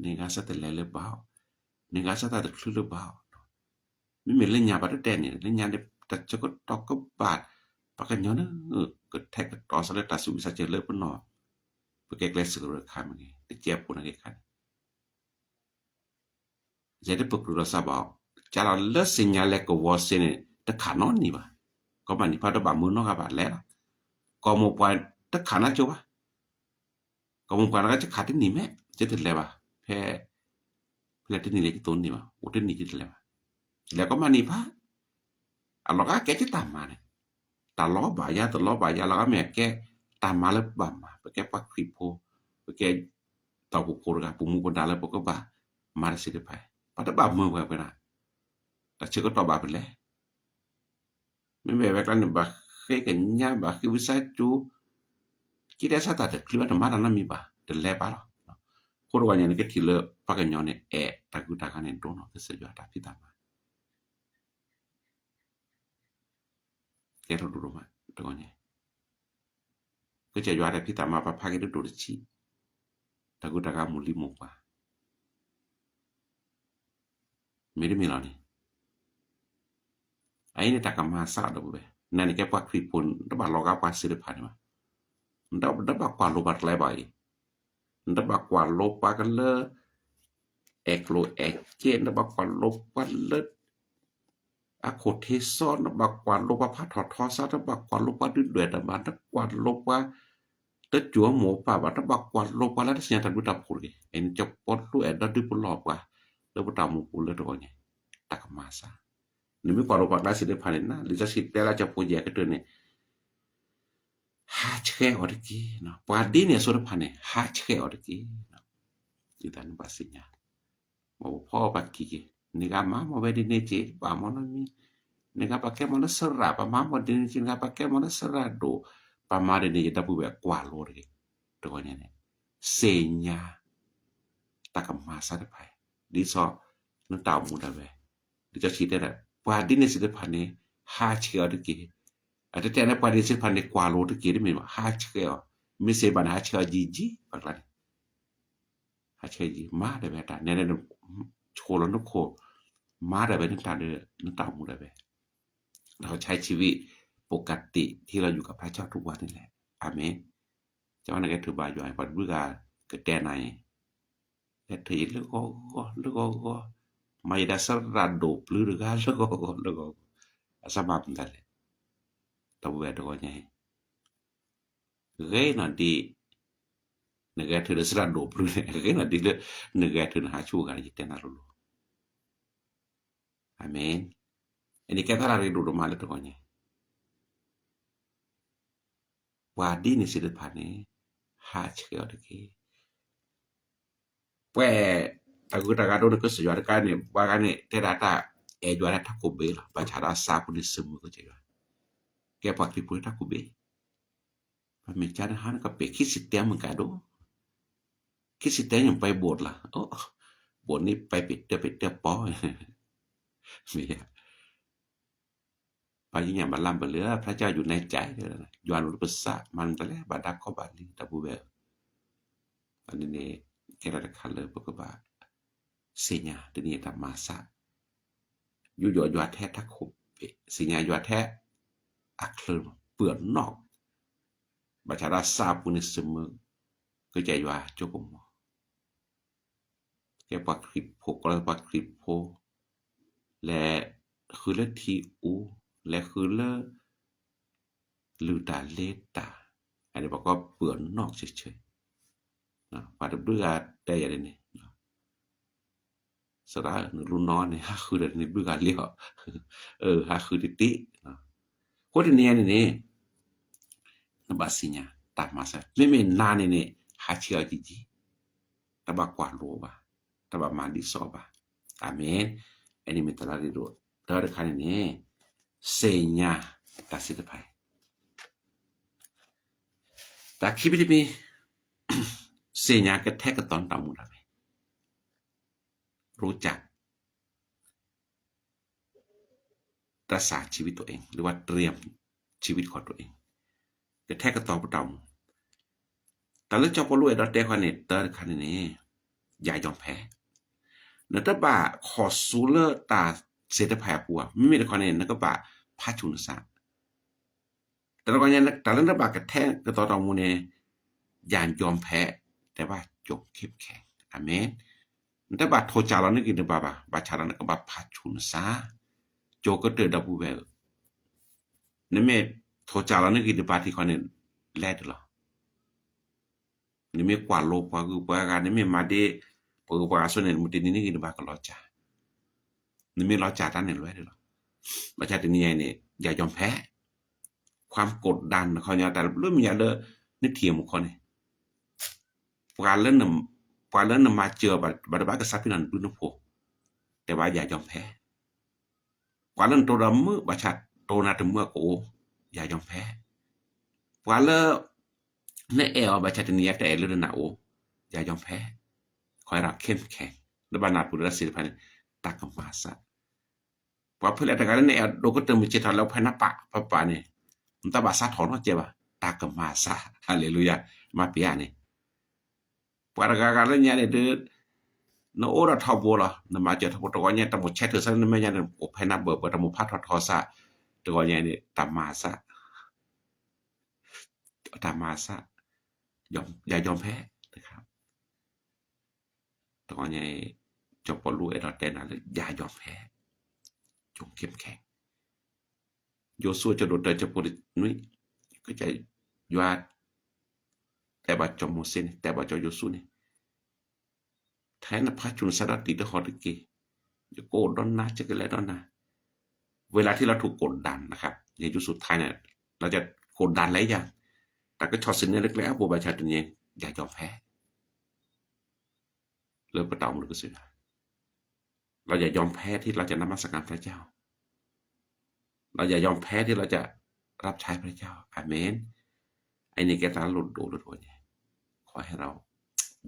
န့ၢ်ဂၤစၢ်တလဲလၢၤဘၣ်အီၤ, န့ၢ်ဂၤစၢ်တၢ်တချုးလၢၤဘၣ်အီၤ, မ့မ့ၢ်လၢညါဘၣ်တတဲန့ၣ် လၢညါန့ၣ် တၢ်ဆၢကတီၢ်ကဘၣ် ပှၤကညီန့ၣ် ကထဲကတီၤစးလၢတၢ်ဆူးဝံစးစၢၤလၢပနီၢ်, ပကဲကျဲစကရၢၣ်ခါမ့ၢ်ဂ့ၤ တကဲဖိန့ၣ်ဂ့ၤခါန့ၣ် ယဲတပကြၢးလီၤစၢ်ဘၣ်အီၤ, ကလီၤလၢသ့ၣ်ညါလဲၤကဝီၤစ့န့ၣ် တခးနီတနံၤဘၣ်. ကီၢ်မးနံၤဖးတဘၣ်မၢနီတဂၤဘၣ်လဲၣ်လီၤ. ကီၢ်မိၢ်ပှၢ်တခးနီတကၠိဘၣ်. ကီၢ်မိၢ်ပှၢ်န့ၣ်ကခးတနံၤမ့ၢ် ယတလဲၤဘၣ်. ဖဲ ဖဲလဲၣ်တနံၤလဲၤကသိးန့ၣ်ဘၣ် အိၣ်တနံၤယတလဲၤဘၣ်. လဲၤကီၢ်မးနံၤဖး အလီၤဂာ်ကဲက့ၤတၢ်မၤန့ၣ်, တၢ်လီၤဘၣ်ယၤ တလီၤဘၣ်ယၤ လီၤဂာ်မ့ၢ်အကဲ တၢ်မၤလၢပဘၣ်မၤ ပကဲပှၤခရံာ်ဖိ, ပကဲ တၢ်အိၣ်ဖှိၣ်ဖိတဂၤ ပမူပဒါလၢပကဘၣ်မၤတၢ်စံးတဖၣ်, ပှၤတဘၣ်မၢပှၤပှဲၤနၤ, တၢ်ဆၢကတီၢ်ဘၣ်ပလဲၣ်. မ့မ့ၢ်ဝဲကျါန့ၣ် ဘၣ်ဃ့ကညး ဘၣ်ဃ့ဝံစးစူၤ, က့တဲဆါတၢ်တချုးဘၣ် တမၤတၢ်နီတမံၤဘၣ် တလဲၤဘၣ်လီၤ. အဃိတဂီၢ်ညါန့ၣ် ကထံၣ်လၢပှၤကညီန့ၣ် အဲၣ်တၢ်ဂုၤတၢ်ဂၤန့ၣ် ဒိၣ်နီၢ်ကစၢ်ယွၤတၢ်ဖံးတၢ်မၤ ကဲထီၣ်ဒိၣ်ဒိၣ်မးတဂီၢ်ညါ, ကစၢ်ယွၤတၢ်ဖံးတၢ်မၤပာ်ဖျါက့ၤတဒိၣ်တဆံး, တၢ်ဂုၤတၢ်ဂၤမိၢ်လံမိၢ်ပှၢ် မ့တမ့ၢ်လီၤန့ၣ်, အအံၤန့ၣ်တၢ်ကမၤစၢ်ဒီပုၢ်ဝဲၢ်, နၤန့ၣ်ကဲပှၤခရံာ်ဖိ နတဘၣ်လီၤဂာ်ပှၤစ့တဖၣ်န့ၣ်ဘၣ်, နတဘၣ်ကွၢ်လိပှၤတကျဲဘၣ်အံၤ, နတဘၣ်ကွၢ်လိပှၤကလၢ အဲၣ်ကျိၣ်အဲၣ်စ့, နတဘၣ်ကွၢ်လိပှၤလၢ အခိၣ်ထံစီ, နတဘၣ်ကွၢ်လိပှၤဖးထီၣ်ထီစါ, နတဘၣ်ကွၢ်လိပှၤဒုၣ်ဒွဲၣ်တၢ်မၤ, နတကွၢ်လိပှၤ တစိၤမိၢ်ပၢ်ဘၣ်, နတဘၣ်ကွၢ်လိပှၤလၢတသ့ၣ်ညါတၢ်ဘျုးတၢ်ဖှိၣ်တဂ့ၤ, အံၤန့ၣ်ကပီၤလိအဲၣ်ဒိးဒုးပလီၢ်ပှၤ လၢပတၢ်အိၣ်မူပူၤလၢတဂီၢ်ညါ, တၢ်ကမၤစၢ်, နမ့ၢ်ကွၢ်လိပှၤကျါစ့တဖၣ်န့ၣ် လံာ်စီဆှံတဲလၢကၠိဖိယဲၢ်ကတၢၢ်န့ၣ် ဟးဆှဲးအီၤတက့ၢ်, ပှၤဒ်န့ၣ်အစိၤတဖၣ်န့ၣ် ဟးဆှဲးအီၤတက့ၢ်, ဒ်သိးနဘၣ်သ့ၣ်ညါ မ်ပဖီပှၤကံၢ်က့ၤ, နဂၤမၤမီၢ်ဝဲဒ်န့ၣ်က့ၤ ဘၣ်မီၢ်နီတမံၤ, နဂၤပှၤကဲမီၢ်လၢစရၣ် ပှၤမၤမီၢ်ဒ်န့ၣ်က့ၤ, နဂၤပှၤကဲမီၢ်လၢစရၣ်ဒိၣ် ပှၤမၤဒ်န့ၣ် ယတၢ်ပုၢ်ဝဲၢ်ကွၢ်လိတဂ့ၤ, တဂီၢ်ညါန့ၣ် သ့ၣ်ညါ တၢ်ကမၤစၢ်တဖၣ်အံၤ ဒ်သိး နတၢ်အိၣ်မူဒၣ်ဝဲ, ဒ်စီဆှံတဲဒၣ် ပှၤဒ်န့ၣ်စ့ၢ်တဖၣ်န့ၣ် ဟးဆှဲးအီၤတက့ၢ်, အတတဲန့ၣ် ပှၤဒ်န့ၣ်စ့ၢ်တဖၣ်န့ၣ် ကွၢ်လိတက့ၢ်တမ့ၢ်ဘၣ်, ဟးဆှဲးအီၤ, မ့ၢ်စ့ၢ်ဘၣ်န့ၣ် ဟးဆှဲးအီၤယံာ်ယံာ် ပှၤကျါန့ၣ် ဟးဆှဲးယံာ် မၤဒၣ်ဝဲတၢ် နဲဒၣ် ဆိၣ်လီၤနခိၣ် မၤဒၣ်ဝဲနတၢ်လၢ နတၢ်အိၣ်မူဒၣ်ဝဲ, ဒီး ใช้ชีวิตปกติ ဟ့ၣ်လီၤယူၢ်ကဖးဆၢထူပှၤန့ၣ်လဲၣ်. အၤမ့ၣ်. ကနကဲထုးဘၣ်ယွၤ ပှၤတဘျုးဂၤကတဲနၤအံၤ, ကဲထုးယလၢဂီၤဂီၤ လၢဂီၤဂီၤ, မၤယဒၣ်စရၣ်ဒိၣ်ပျုၢ်တဂၤလၢဂီၤဂီၤလၢဂီၤဂီၤ, အစၢ်ဘၣ်မတၤလဲၣ်, ဒီပုၢ်ဝဲၢ်တဂီၢ်ညါအံၤ ဂ့ၤနီၢ်ဒံး နဂဲၤထုးဒီးစရၣ်ဒိၣ်ပျုၢ်န့ၣ် ဂ့ၤနီၢ်ဒံးလၢ နဂဲၤထုးနဟးဆူၣ်ဂၤန့ၣ် ယတဲနၤလိၤလိၤ. အၤမ့ၣ်. အန့ၣ်ကဲသးလၢအရ့ဒိၣ်ဒိၣ်မးလၢတဂီၢ်ညါ ပှၤဒ်န့ၣ်စ့ၢ်တဖၣ်န့ၣ် ဟးဆှဲးအီၤတက့ၢ်. ပှၤ တၢ်ဂုၤတၢ်ဂၤဒိၣ်န့ၣ် ကစၢ်ယွၤတကါန့ၣ် ပှၤဂၤန့ၣ် တဲဒၣ်တၢ်အဲၣ်ယွၤလၢတၢ်ခိၣ်ဘ့ၣ်လီၤ. ဘၣ်ဆၣ်ဒီးအစၢ်ပူၤန့ၣ် စၢမုၢ်ကစၢ်ယွၤ ကဲပှၤခရံာ်ဖိလၢတၢ်ခိၣ်ဘ့ၣ် ပမ့ၢ်ကါန့ၣ်ဟါန့ၣ် ကပဲာ်ခံစံၣ်တဲမုၢ်ကါဒိၣ်, ခံစံၣ်တဲညိၣ်ပဲဘိးတ လီၤ, ဘိးန့ၣ်ပဲပ့ၤတၢၢ်ပ့ၤတၢၢ်ပီ, မ့ၢ် ပှၤယညၣ်ဘၣ်လၢဘၣ်လၢ พระเจ้าอยู่ในใจ, ယွၤန့ၣ်လၢပစၢ် မၤန့ၢ်တၢ်လၢဘၣ်ဒါကီဘၣ်လံ ဒီပုၢ်ဝဲၢ်ဧၢ, အန့ၣ်န့ၣ် ကဲထီၣ်တခါလၢပကဘၣ် သ့ၣ်ညါတနံၤအံၤတၢ်မၤစၢ်, ယူးယီၣ်ယွၤထဲတၢ်ခိၣ်ဘ့ၣ်, သ့ၣ်ညါယွၤထဲ အချၢ ပၢၢ်နီၣ်, ဘၣ်ဆၣ်ဒီးစၢ်ပူၤန့ၣ် စၢမုၢ်ကစၢ်ယွၤကၠိကမီၤ ကဲပှၤခရံာ်ဖိ ကီးလၢပှၤခရံာ်ဖိ လဲၤဃုလၢထံအူ, လဲၤဃုလၢ လုၢ်တၢ်လ့တၢ်, အန့ၣ်ပှၤကီးပၢၢ်နီၣ်ဆၢဆၢ, ပှၤတဘျုးဂၤတဲယၤဒ်န့ၣ် သရၣ်ဧၢ နလူနီၢ်န့ၣ် ဟးဃုဒီးန့ၣ်ဘျုးဂၤလံအီၤ, အၢ ဟးဃုတ့ၢ်တ့ၢ်, အဃိတနံၤအံၤန့ၣ်န့ၣ် နဘၣ်သ့ၣ်ညါ တၢ်မၤစၢ် မ့မ့ၢ်နၤန့ၣ်န့ၣ် ဟးဆှဲးအီၤယံာ်ယံာ်, တဘၣ်ကွၢ်လိဘၣ်, တဘၣ်မၤဒ်သိးဘၣ်, အၤမ့ၣ်, အန့ၣ်မ့ၢ်တၢ်လၢအရ့ဒိၣ်, တၢ်တခါန့ၣ်န့ၣ် သ့ၣ်ညါတၢ်စံးတဖၣ်အံၤ တၢ်ခံမံၤတမံၤ, သ့ၣ်ညါကထဲကတီၤနတၢ်အိၣ်မူဒၣ်ဝဲ, รู้จัก รักษาชีวิตตัวเอง หรือว่าเตรียมชีวิตของตัวเอง ကထဲကတီၤပတၢ်အိၣ်မူ, တၢ်လၢစီၤပီလူးအဲၣ်ဒိးတဲဃီန့ၣ် တၢ်တခါန့ၣ်န့ၣ် ယၤယီၤဖဲ, နတဘၣ်ခိးဆူလၢတၢ်စံးတဖၣ်အပူၤဘၣ်, မ့မ့ၢ်တခီန့ၣ် နကဘၣ်ဖးဆူၣ်နသး တၢ်တခီညါ တၢ်လၢနဘၣ်ကထဲကသီတၢ်အိၣ်မူန့ၣ် ယၤယီၤဖဲ, တဲဘၣ် ကြုံ เข้มแข็ง, အၤမ့ၣ်. နတဘၣ်ထိးစၢ်လီၤနဂံၢ်နဘါဘၣ်, ဘၣ်ဆၣ်ဒီးနကဘၣ်ဖးဆူၣ်နသး, ကၠိကတၢၢ်ဒီပုၢ်ဝဲၢ်ဧၢ, နမ့ၢ်ထိးစၢ်လီၤနဂံၢ်နဘါထံခီန့ၣ် လဲၤတလီၤ နမ့ၢ်ကွၢ်လိပှၤဂုၤပှၤဂၤ, နမ့ၢ်မၤဒ်ပှၤဂုၤပှၤဂၤအသိးန့ၣ် မုၢ်တနံၤနဂံၢ်နဘါကလီၤစၢ်, နမ့ၢ်လီၤစၢ်တၢ်န့ၣ်လွဲၢ်ဒၣ်လီၤ. ဘၣ်ဆၣ်တနံၤညါအံၤန့ၣ် ယၤယီၤဖဲ, ความกดดัน တခီညါတၢ်တဘျုးမံၤညါလၢ နထံၣ်အမူခီန့ၣ် ပှၤလၢနမၤစၢၤဘၣ်တဘၣ်ကစၢ်ဖံးနီၣ်နဘျုးနဖှိၣ်, တဲဘၣ်ယၤယီၤဖဲ ပှၤလၢနတိၢ်ဒီးမုာ် ဘၣ်ဆၣ်တိၢ်နၤတမုာ်အကအိၣ်, ယၤယီၤဖဲ, ပှၤလၢ နအဲၣ်အီၤ ဘၣ်ဆၣ်တနံၤညါတအဲၣ်လၢနအိၣ်, ယၤယီၤဖဲ, ခီဒီး เข้มแข็ง, နဘၣ်နၢ်ပၢၢ်လၢတၢ်စံးတဖၣ်န့ၣ် တၢ်ကမၤစၢ်, ပှၤဖဲလဲၣ်တဂၤလၢနအဲၣ်အီၤဒိၣ်ကတၢၢ်မုၢ်ဆ့ၣ်ထီၣ်လၢဖဲနပာ်ပပာ်န့ၣ်, နတဘၣ်စးထီၣ်နီတစဲးဘၣ်, တၢ်ကမၤစၢ်, ဟါလ့လူယၤ, မၤပျါန့ၣ် ပှၤတဂၤဂၤလၢညါန့ၣ်ဒီး နအိၣ်ဒီးထီဘိလီၤ, နမၤစၢၤထီဘိတဂီၤညါ တၢ်မိၣ်ဆဲးထၢၣ်ဆၢလၢနမဲာ်ညါန့ၣ် အိၣ်ဖဲနဘၢၣ်ဘၢၣ် တၢ်မိၣ်ဖးထီၣ်ထီစး, တဂီၤညါန့ၣ် တၢ်မၤစၢ်, တၢ်မၤစၢ်, ယၤယီၤဖဲ, တဂီၤညါအံၤ စီၤပီလူးအဲၣ်ဒိးတဲနၤလၢ ယၤယီၤဖဲ, ကြုံ เข้มแข็ง, ယိၤၡူအဆၢဒိၣ်တၢ ဆၢဖိတနွံ, ကစၢ်ယွၤ တဲဘၣ်စီၤမိၤၡ့န့ၣ် တဲဘၣ်စီၤယိၤၡူန့ၣ်, ထဲနဖးဆူၣ်နသးဒီးတံၤဒီးဟီၣ်တက့ၢ်, ယကအိၣ်ဒီးနၤ ယကလဲၤဒီးနၤ, เวลาที่เราถูกกดดันนะครับ ในยุคสุดท้ายเนี่ย เราจะกดดันหลายอย่าง, တၢ်ကဆီၣ်ဆံးန့ၢ်လၢကျဲအါဘိ ဘၣ်ဆၣ်တနံၤ ယၤယီၤဖဲ လၢပတၢ်အိၣ်မူလၢကစၢ်ယွၤ, เราอย่ายอมแพ้ที่เราจะนมัสการพระเจ้า, เราอย่ายอมแพ้ที่เราจะรับใช้พระเจ้า, อาเมน. အန့ၣ်ကဲတၢ်လိၣ်ဒိၣ်လၢတဝဲန့ၣ်, ခီဟဲဒီး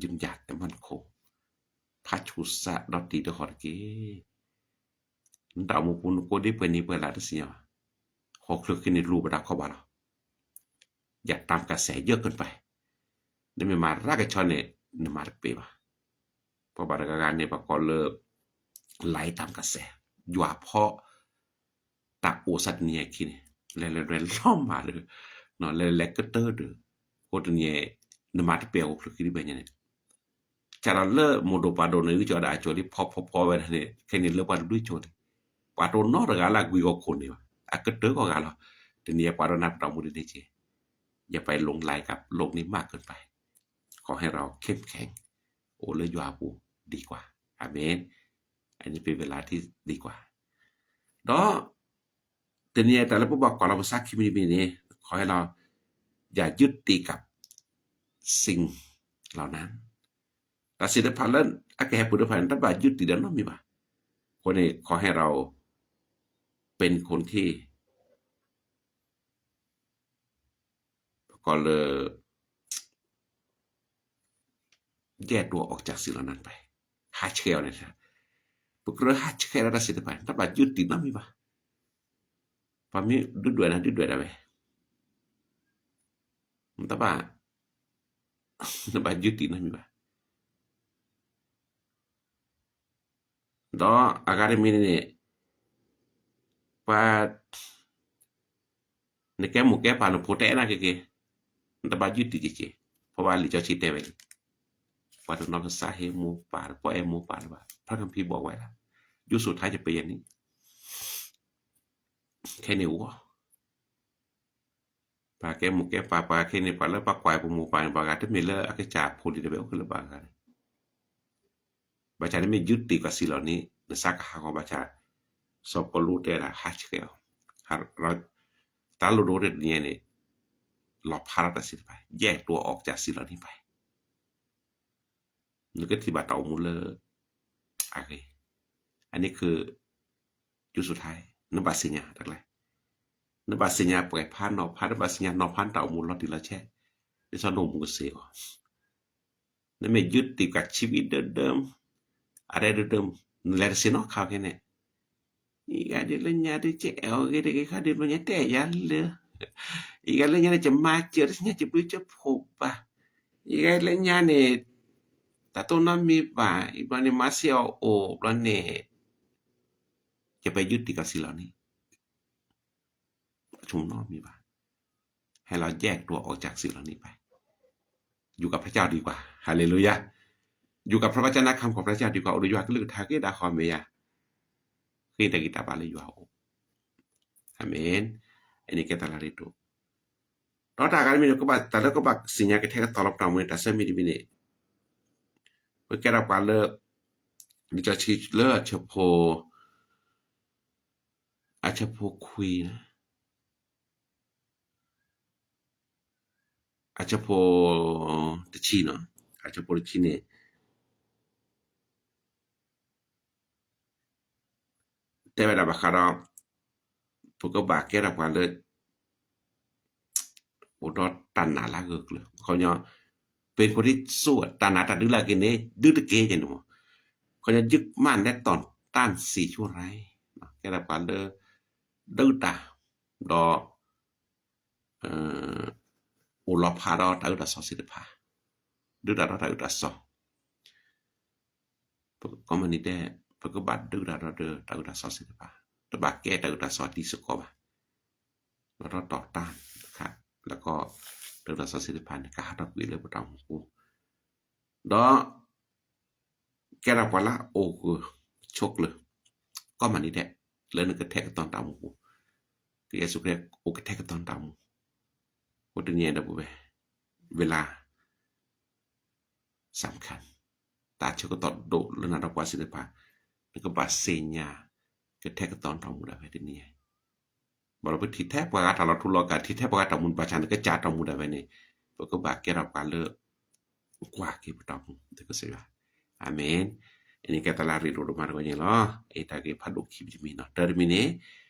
ယုၢ်ယၤတဲမၢ်နခိၣ်, ဖးဆူၣ်စးဒီးတံၤဒီးဟီၣ်တက့ၢ်. နတၢ်အိၣ်မူပူၤနကိးဒ်ပှဲၤနံၤပှဲၤလါတစံးညါဘၣ်, ဟီၣ်ခိၣ်ချၢခဲအံၤန့ၣ် လူၤပတၢ်ခီၣ်ဘၣ်လီၤ. อย่าตามกระแสเยอะเกินไป, နမ့ၢ်မၤရၢကဆီန့ၣ် နမၤတပ့ၤဘၣ်. ပှၤဘၣ်တဂၤဂၤန့ၣ် ပှၤကိးလၢ ไหลตามกระแส, ယွၤဖီ တၢ်အိၣ်စးတနံၤအခံန့ၣ် လဲၤလဲၤလဲၤလီၤမးဒီး လဲၤလဲၤကတၢၢ်ဒီး အဃိတနံၤ နမၤတပ့ၤအီၤ ဟီၣ်ခိၣ်ချၢခဲအံၤဒ်ပှဲၤညါန့ၣ် ကဒီးလၢမိၢ်ဒိၣ်ပၢ်ဒိၣ်န့ၣ် ဂံၢ်ကီဒီးအကၠိလံ ဖီဖီဖီဝဲဒၣ်န့ၣ် ခဲန့ၣ်လၢပှၤတဘျုးကၠိလံ. ပှၤတအိၣ်နီတဂၤလၢအဂံၢ်ဂီၢ်ခိၣ်န့ၣ်ဘၣ်, အကတၢၢ်ကိးဂၤလီၤ. တနံၤအံၤပှၤဒိကနၣ်ပတၢ်အိၣ်မူဒ်န့ၣ်က့ၤ, ယပာ်လီၤလၢကပ် โลกนี้มากเกินไป, ခီဟဲဒီး เข้มแข็ง, အိၣ်လၢယွၤအပူၤဒံးကွၢ်, อาเมน. အန့ၣ်ပဝဲလၢထံဒံးကွၢ်, ဒီး တနံၤအံၤတၢ်လၢပဘၣ်ကွၢ်လီၤပသးခံမံၤတမံၤန့ၣ် ခီဟဲလီၤ อย่ายึดติดกับสิ่งเหล่านั้น, တၢ်စံးတဖၣ်လၢအကဟဲပူၤတဖၣ်န့ၣ် တဘၣ်ယုၢ်တံၢ်ဒီးနီတမံၤဘၣ်. အဃိန့ၣ် ခီဟဲဒီး เป็นคนที่ ပကိးလၢ แยกตัวออกจากสิ่งเหล่านั้นไป, ဟးဆှဲးအီၤန့ၣ်, ပကြၢးဟးဆှဲးဒီးတၢ်စံးတဖၣ်န့ၣ် တဘၣ်ယုၢ်တံၢ်နီတမံၤဘၣ်. ပှၤမ့ၢ်ဒုးဒွဲၣ်နၤ ဒုးဒွဲၣ်ဒၣ်ဝဲ, တဘၣ်, တဘၣ်ယုၢ်တံၢ်နီတမံၤဘၣ်. ဒီးအဂၤတမံၤန့ၣ်န့ၣ် ပှၤ နကဲမိၢ်ကဲပၢ်နဖိတအဲၣ်နၤက့ၤက့ၤ, နတဘၣ်ယုၢ်တံၢ်က့ၤက့ၤ, ပှၤဘၣ်လံာ်စီဆှံတဲဝဲလံ, ပှၤတနီၤကစၢ်ဟ့မိၢ်ပၢ် ပှၤအဲၣ်မိၢ်ပၢ်လၢၤဘၣ်. พระคัมภีร์บอกไว้แล้ว, ยุคสุดท้ายจะเป็นอย่างนี้. ခဲန့ၣ်ဝဲ ပှၤကဲမိၢ်ကဲပၢ် ပှၤခဲန့ၣ် ပှၤလၢပှၤကွၢ်ပမိၢ်ပၢ်န့ၣ် ပှၤဂၤတမ့ၢ်လၢအကစၢ်ဖိလံၤဒီး ပအိၣ်ခဲလၢာ်ဘၣ်ဂၤန့ၣ် ဘၣ်ဆၣ်နမ့ၢ်ယုၢ်တံၢ်က့ၤစံးလီၤန့ၣ် နသးကဟးဂီၤဘၣ်ဆၣ်, စီၤပီလူးတဲဒၣ် ဟးဆှဲးအီၤ, တၢ်လိၣ်ဒိတနံၤန့ၣ် လီၤဖးထီၣ်တၢ်စံးတဖၣ် แยกตัวออกจากสิ่งเหล่านี้ไป. နကထံၣ်ဘၣ်တၢ်အိၣ်မူလၢအဂ့ၤ, အန့ၣ် คือ ยุคสุดท้าย, နဘၣ်သ့ၣ်ညါတၢ်ကျဲ, နဘၣ်သ့ၣ်ညါပှဲၤဖးနီၤဖး, နဘၣ်သ့ၣ်ညါနီၤဖးနတၢ်အိၣ်မူလီၤတံၢ်လီၤဆဲး, ဒ်သိးနအိၣ်မူကစ့ၢ်အီၤ, နမ့ၢ်ယုၢ်တံၢ်က့ၤစံးဝံၤဒၢဒၢ, အရဲဒၢဒၢ, နလဲၤတသ့နီတခါခဲန့ၣ် အံၤဂၤဒ်လၢညါဒ်ကအဲၣ်အီၤဂ့ၤတဂ့ၤခါဒ်ဘျီညါတဲယၤလၢ, အံၤဂၤလၢညါန့ၣ် ကမၤစၢၤတသ့ၣ်ညါ ကဘျုးကဖှိၣ်ဘၣ်, အံၤဂၤလၢညါန့ၣ် တၢ်တိၢ်နီတမံၤဘၣ်, အံၤဘျီန့ၣ် မၤစ့ၢ်အီၤအိၣ်ဘျီန့ၣ် ယပယုၢ်တံၢ်ကီၢ်စံၣ်လီၤန့ၣ် ဆိကမိၣ်နီတမံၤဘၣ်. ဟဲလီၤယဲၢ်ကတိၤအီၣ်ကစၢ်ကစံၣ်လီၤန့ၣ်ဘၣ်. ယူၤကၢ်ဖျါကၠၢ်ဒံးကွၢ်, ဟၤလ့လူယၤ, ယူၤကၢ်ဖျါကၠၢ်နၢ်ခါမခီၣ်ဖျါကၠၢ်ဒံးကွၢ် အိၣ်ဒီးယွၤကလုၢ်ကထါက့ၤဒၣ်ဃီမဲာ်ယၤ, ဃ့တၢ်ဂံၢ်တၢ်ဘါလၢယွၤအအိၣ်, အၤမ့ၣ်, အန့ၣ်ကဲတၢ်လၢအရ့ဒိၣ်, ဒီးတၢ်ဂၤတမံၤန့ၣ် ကဘၣ်တၢ်လၢကဘၣ်သ့ၣ်ညါကထဲကသီလီၤပတၢ်အိၣ်မူန့ၣ် တၢ်ဆၢမံၤတမံၤန့ၣ် ပကဲထီၣ်ပှၤလၢ လံာ်စီဆှံလၢအဆၢဖိ အဆၢဖိခွံ အဆၢဖိတဆံနီၤ, အဆၢဖိတဆံန့ၣ် တဲဝဲဒၣ်ဘၣ်ဃးဒီး ပကဘၣ်ကဲထီၣ်ပှၤလၢ အိၣ်ဒီးတၢ်နာ်လၢအဂၢၢ်ကျၢၤ, ခီပညီ ပှၤတစိၢ်တၢ်နာ်တၢ်ဒုးလၢအဂ့ၤန့ၣ် ဒုးတက့ၢ်န့ၣ်မး, ခီပညီ ယုၢ်မးနဲတီၢ်တၢ်စံၣ်ဆိရၤ, ကဲထီၣ်ပှၤလၢ ဒုးတၢ် ဒီး အိၣ်လီၤဖးဒီးတၢ်အၢတၢ်သီသ့ၣ်တဖၣ်, ဒုးတၢ်ဒီးတၢ်အၢတၢ်သီ, ပကီမနံၤဒဲး ပကဘၣ်ဒုးတၢ်ဒီးတၢ်အၢတၢ်သီသ့ၣ်တဖၣ်, တဘၣ်ကဲတၢ်အၢတၢ်သီတံၤသကိးဘၣ်, လီၤထီၣ်တီၢ်တၢ်တခါ, လၢကီ တၢ်အၢတၢ်သီသ့ၣ်တဖၣ်န့ၣ် ကဟးထီၣ်ကွံာ်လၢပတၢ်အိၣ်မူပူၤ, ဒီး ကဲထီၣ်ပှၤလၢအအိၣ်ဂၢၢ်ဆိးကျၢၤ ကီမနံၤဒဲး လၢနကထဲကသီနတၢ်အိၣ်မူပူၤ, ကစၢ်ယ့ၣ်ၡူးခရံာ်အိၣ်ကထဲကသီနတၢ်အိၣ်မူ, အဃိတနံၤအံၤဒီပုၢ်ဝဲၢ်, ဝဲလၢ စၢ်ခၣ် တၢ်ဆၢကတီၢ်ဒိၣ်လၢနၤဒီးပှၤသ့ၣ်တဖၣ်, နကဘၣ်သ့ၣ်ညါ ကထဲကသီနတၢ်အိၣ်မူဒၣ်ဝဲတနံၤအံၤ, ဘၣ်ဒီးပထံၣ်ထဲပှၤဂၤတၢ်လီၤထူလီၤကၢ် ထံၣ်ထဲပှၤဂၤတၢ်မူဘၣ်ဆၣ် နကစၢ်တၢ်အိၣ်မူဒၣ်ဝဲန့ၣ်, ပကဘၣ်ကဲထီၣ်ပှၤလၢ ကွၢ်က့ၤပတၢ်အိၣ်မူ ဒီးကစၢ်ယွၤ, အၤမ့ၣ်, အန့ၣ်ကဲတၢ်လၢအရ့ဒိၣ်ဒိၣ်မးတဂီၢ်ညါလီၤ. အတၢ်ဂ့ၢ်ဖးဒိၣ်ခံမံၤတမံၤနီၤ, တၢတမံၤန့ၣ်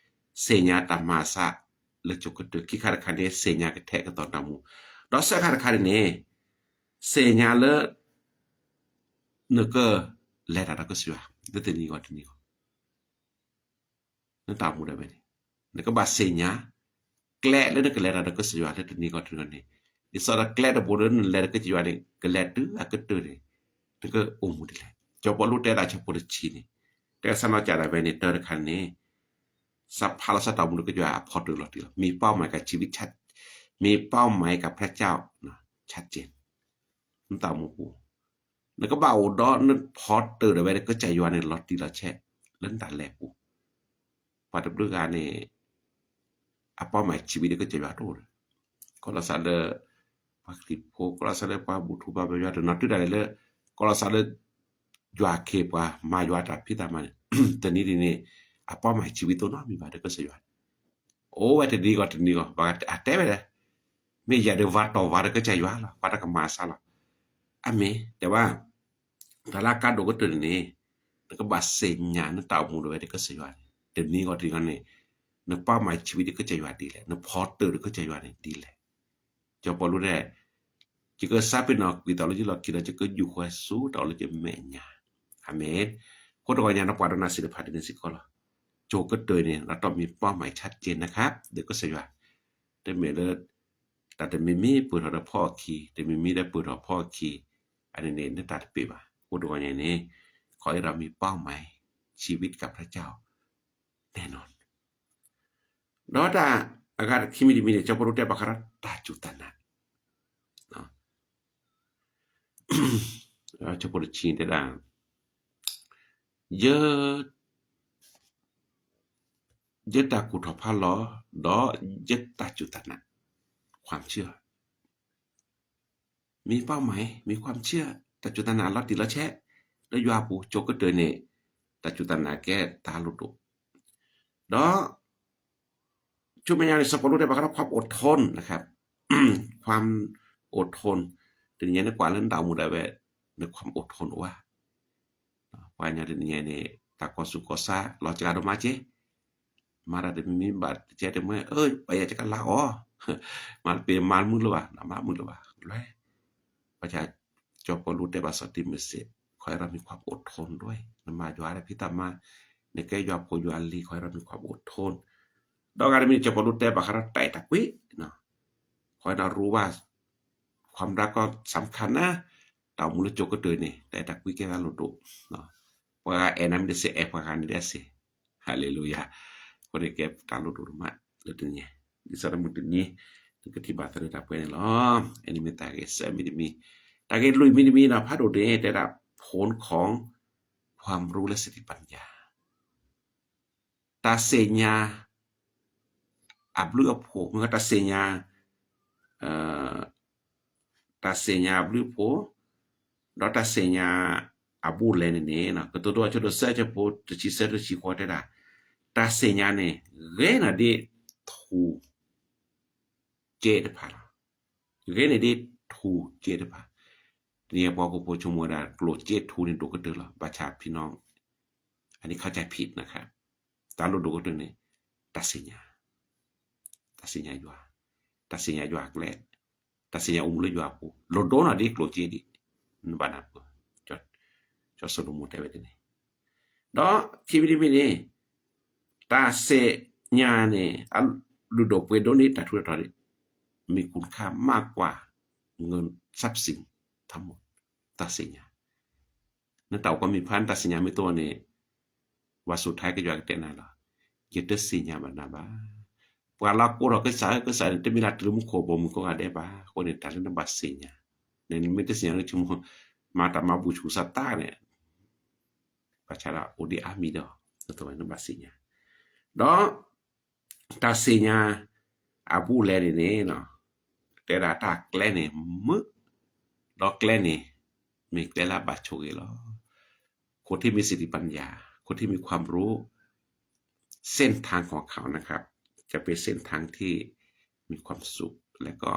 သ့ၣ်ညါတၢ်မၤအသးလၢကၠိကတၢၢ်, ခံခါတခါန့ၣ် သ့ၣ်ညါကထဲကသီနတၢ်အိၣ်မူ, ဒီးသၢခါတခါန့ၣ်န့ၣ် သ့ၣ်ညါလၢ နကလဲၤတၢ်ဒီးကစၢ်ယွၤ လၢတနံၤဂီၢ်တနံၤဂီၢ် နတၢ်အိၣ်မူဒၣ်ဝဲန့ၣ်, နကဘၣ်သ့ၣ်ညါ ကျဲလၢနကလဲၤတၢ်ဒီးကစၢ်ယွၤလၢတနံၤဂီၢ်တနံၤဂီၢ်န့ၣ်, ဒ်သိးဒီးကျဲတဘိလၢနလဲၤဒီးကစၢ်ယွၤန့ၣ် ကလဲၤတုၤအကတၢၢ်န့ၣ်, နကအိၣ်မူဒ်လဲၣ်. စီၤပီလူးတဲဒၣ်ဆၢဖိတဆံန့ၣ်, တဲစၢ်နီၢ်ကၠၢ်ဒၣ်ဝဲန့ၣ် တၢတခါန့ၣ် စးဖးလီၤစးတၢ်အိၣ်မူဒီးကစၢ်ယွၤအဖီတၢၢ်လီၤတံၢ်လီၤ, မ့ၢ်ပၢ်မၤကဆံးဝံ မ့ၢ်ပၢ်မၤကဖျါကၠၢ် ဆၢက့ၤ နတၢ်အိၣ်မူပူၤ, နကဘၣ်အိၣ်ဒီးနဖီတၢၢ်ဒၣ်ဝဲဒီးကစၢ်ယွၤန့ၣ် လီၤတံၢ်လီၤဆဲး လၢနတၢ်လဲၤပူၤ, ပှၤတဘျုးဂၤန့ၣ် အပၢ်မၤဆံးဝံဒီးကစၢ်ယွၤတအိၣ်ဒီး, ကီၢ်လီၤစၢ်လၢ ပှၤခရံာ်ဖိ, ကီၢ်လီၤစၢ်လၢပှၤဘူၣ်ထူဘါဘၢယွၤတနီၤတုၤဒၣ်လဲာ်လၢ ကီၢ်လီၤစၢ်လၢ ယွၤခ့ပှၤမၤယွၤတၢ်ဖံးတၢ်မၤန့ၣ်, တနံၤဒ်န့ၣ် အပၢ်မၤဆံးဝံသိးနီတမံၤဘၣ်ဒီးကစၢ်ယွၤ, အိၣ်ဝဲတနံၤဂီၢ်တနံၤဂီၢ် ဘၣ်အတဲဝဲဒၣ်, မ့ၢ်ယၤဒီးဝၤတီၢ်ဝၤဒီးကစၢ်ယွၤလီၤ, ပှၤတကမၤအသးလီၤ. အမ့ၢ်တဲဝဲ တၢ်လၢအကါဒိၣ်ကတၢၢ်န့ၣ်န့ၣ် နကဘၣ်သ့ၣ်ညါနတၢ်အိၣ်မူဒၣ်ဝဲဒီးကစၢ်ယွၤန့ၣ် တနံၤဂီၢ်တနံၤဂီၢ်န့ၣ်, နပၢ်မၤဆံးဝံဒီးကစၢ်ယွၤဒ်လဲၣ်, နဖီတၢၢ်ဒီးကစၢ်ယွၤန့ၣ်ဒ်လဲၣ်. စီၤပီလူးတဲ ယကစးပ့ၤနီၣ်ကွံာ်သးလၢယလီၢ်ခံဒီး ယကယူာ်ဃီၤဆူတၢ်အိၣ်လၢယမဲာ်ညါ, အမ့ၢ်. အဃိတဂီၢ်ညါ နပှၤဒိကနၣ်သ့ၣ်တဖၣ်ဒ်န့ၣ်စ့ၢ်ကီးလီၤ. ကၠိကတၢၢ်န့ၣ် လီၤတီၢ်မ့ၢ်ပၢ်မၤဆၢက့ၤနခါ ဒီးကစၢ်ယွၤ, တမ့ၢ်လၢ တၢ်တမံၤမံၤပၢၢ်ထီၣ်ဒီးဖီအခံ, တမံၤမံၤဒီးပၢၢ်ထီၣ်ဖီအခံ, အန့ၣ်န့ၣ် နတၢ်တပ့ၢ်ဘၣ်. အဃိတဂီၢ်ညါန့ၣ် ခီအံၤဒီးမ့ၢ်ပၢ်မၤဆံးဝံတကးဖျါကၠၢ်အီၤ နဲၣ်နီၣ် ဒီးတၢ်အဂၤခံမံၤတမံၤန့ၣ် စီၤပီလူးတဲဘၣ်ဃးဒီးတၢ်စူၢ်တၢ်နာ်, စီၤပီလူးတဆံတဲဒၣ်, ယ ယတၢ်ကူၣ်ထီၣ်ဖးလီၤ ဒီးယတၢ်စူၢ်တၢ်နာ်, ความเชื่อ မ့ၢ်ပၢ်မၤ မ့ၢ်ความเชื่อ တၢ်စူၢ်တၢ်နာ်လီၤတံၢ်လီၤဆဲး လၢယွၤအပူၤ ကၠိကတၢၢ်န့ၣ် တၢ်စူၢ်တၢ်နာ်ကဲတၢ်လိၣ်ဒိၣ် ဒီး ဆူမဲာ်ညါန့ၣ် စီၤပီလူးတဲဘၣ်ဃးဒီး ความอดทน นะครับ ความอดทน တနံၤညါန့ၣ်ကွၢ်လၢနတၢ်အိၣ်မူဒၣ်ဝဲ န ความอดทน အိၣ်ဧါ. ပှၤကညီတနံၤညါန့ၣ် တၢ်ကီၢ်သူၣ်ကီၢ်သး လီၤစှၤဒိၣ်မးက့ၤ, မၤတၢ်တမံၤမံၤဘၣ်တကဲတမံၤ အၢ ပယီၤကလါအီၤ, မၤတပ့ၤမၤမုာ်လၢၤဘၣ်, မၤမုာ်လၢၤဘၣ် လွဲၢ် ဘၣ်ဆၣ် စီၤပီလူးတဲဘၣ်စီၤတံၤမသ့း ขอให้เรามีความอดทนด้วย နမၤယွၤတၢ်ဖံးတၢ်မၤ နကဲယွၤဖိယွၤလံၤ ขอให้เรามีความอดทน ဒီးဂၤတမံၤ စီၤပီလူးတဲဘၣ်ဃးဒီးတၢ်အဲၣ်တၢ်ကွံ ขอให้เรารู้ว่าความรักก็สำคัญนะ တၢ်အိၣ်မူလၢကၠိကတၢၢ်န့ၣ် တၢ်အဲၣ်တၢ်ကွံကဲတၢ်လိၣ်ဒိၣ်, ပှၤဂၤအဲၣ်နၤမ့ၢ်တစဲး အဲၣ်ပှၤဂၤန့ၣ်ဒဲးစဲး, ဟါလ့လူယၤ, အဃိန့ၣ်ကဲတၢ်လိၣ်ဒိၣ်ဒိၣ်မးလၢတနံၤ, ဒ်သိးဒီးမုၢ်တနံၤ နကထံၣ်ဘၣ်သးလၢတၢ်ပှဲၤန့ၣ်လီၤ. အန့ၣ်မ့ၢ်တၢ်ဂ့ၢ်စဲးမံၤတမံၤ, တၢ်ဂ့ၢ်လွံၢ်မံၤတမံၤဒီး ဖးဒိၣ်န့ၣ် တဲဒၣ် ผลของความรู้และสติปัญญา တၢ်သ့ၣ်ညါအဘျုးအဖှိၣ်, မ့ၢ်တၢ်သ့ၣ်ညါ, တၢ်သ့ၣ်ညါအဘျုးအဖှိၣ်, ဒီးတၢ်သ့ၣ်ညါအဘူးအလဲန့ၣ်န့ၣ် ကတိၤဒိအဆၢဒိၣ်သၢ အဆၢဖိတဆံသၢ တဆံဃိးတဲဒၣ်, တၢ်သ့ၣ်ညါန့ၣ် ဂ့ၤန့ၢ်ဒ်ထူၣ်က့တဖၣ်လီၤ. ဂ့ၤန့ၢ်ဒ်ထူၣ်က့တဖၣ်, တနံၤအံၤပှၤဟီၣ်ခိၣ်ဖိဆိကမိၣ်ဝဲဒၣ် ကျိၣ်စ့ထူန့ၣ်ဒိၣ်ကတၢၢ်လီၤ. ဘၣ်ဆၣ်ဖံနီၤ အန့ၣ်ခီၣ်ကၠၢ်ဖံးနခါ, တၢ်လိၣ်ဒိၣ်ကတၢၢ်န့ၣ် တၢ်သ့ၣ်ညါ, တၢ်သ့ၣ်ညါယွၤ, တၢ်သ့ၣ်ညါယွၤအကျဲ, တၢ်သ့ၣ်ညါအိၣ်မူလၢယွၤအပူၤ လိၣ်ဒိၣ်နီၢ်ဒ်ကျိၣ်စ့ဒံး, နဘၣ်နၢ်ပၢၢ်, စီၤၡလိၤမိၣ်တဲဝဲဒ်န့ၣ်, ဒီးခံမံၤတမံၤန့ၣ် တၢ်သ့ၣ်ညါန့ၣ် အလုၢ်ဒိၣ်ပှ့ၤဒိၣ်န့ၢ်တၢ်ထူးတၢ်တီၤန့ၣ် มีคุณค่ามากกว่าเงินทรัพย์สินทั้งหมด, တၢ်သ့ၣ်ညါ နတၢ်အိၣ်ကီၢ်မံၤဖး နတၢ်သ့ၣ်ညါမ့ၢ်တအိၣ်န့ၣ် ဘၣ်ဆူးထဲကယွၤကတဲနၤလီၤ. ယတသ့ၣ်ညါဘၣ်နၤဘၣ်. ပှၤလၢကိးထီၣ်ကစၢ်ဧၢ ကစၢ်န့ၣ် တမ့ၢ်လၢတုၤလၢမူခိၣ်ဘီမုၢ်ကိးဂၤဒဲးဘၣ်. အဃိန့ၣ် တၢ်လၢနဘၣ်သ့ၣ်ညါ, နမ့ၢ်တသ့ၣ်ညါလၢဆိကမိၣ် မၤတၢ်မၤဘူၣ်ဆူၣ်စၢ်တၢ်န့ၣ် ဘၣ်ဆၣ်ဒီးအိၣ်ဒံးအါမံၤဒီး နဘၣ်သ့ၣ်ညါ, ဒီး တၢ်သ့ၣ်ညါအဘူးအလဲန့ၣ်န့ၣ် တဲဒၣ်တၢ်ကျဲန့ၣ်မုာ်, ဒီးကျဲန့ၣ် မ့ၢ်ကျဲလၢအဘၣ်ဆိၣ်ဂ့ၤလီၤ. คนที่มีสติปัญญา คนที่มีความรู้ เส้นทางของเขานะครับ จะเป็นเส้นทางที่มีความสุข และก็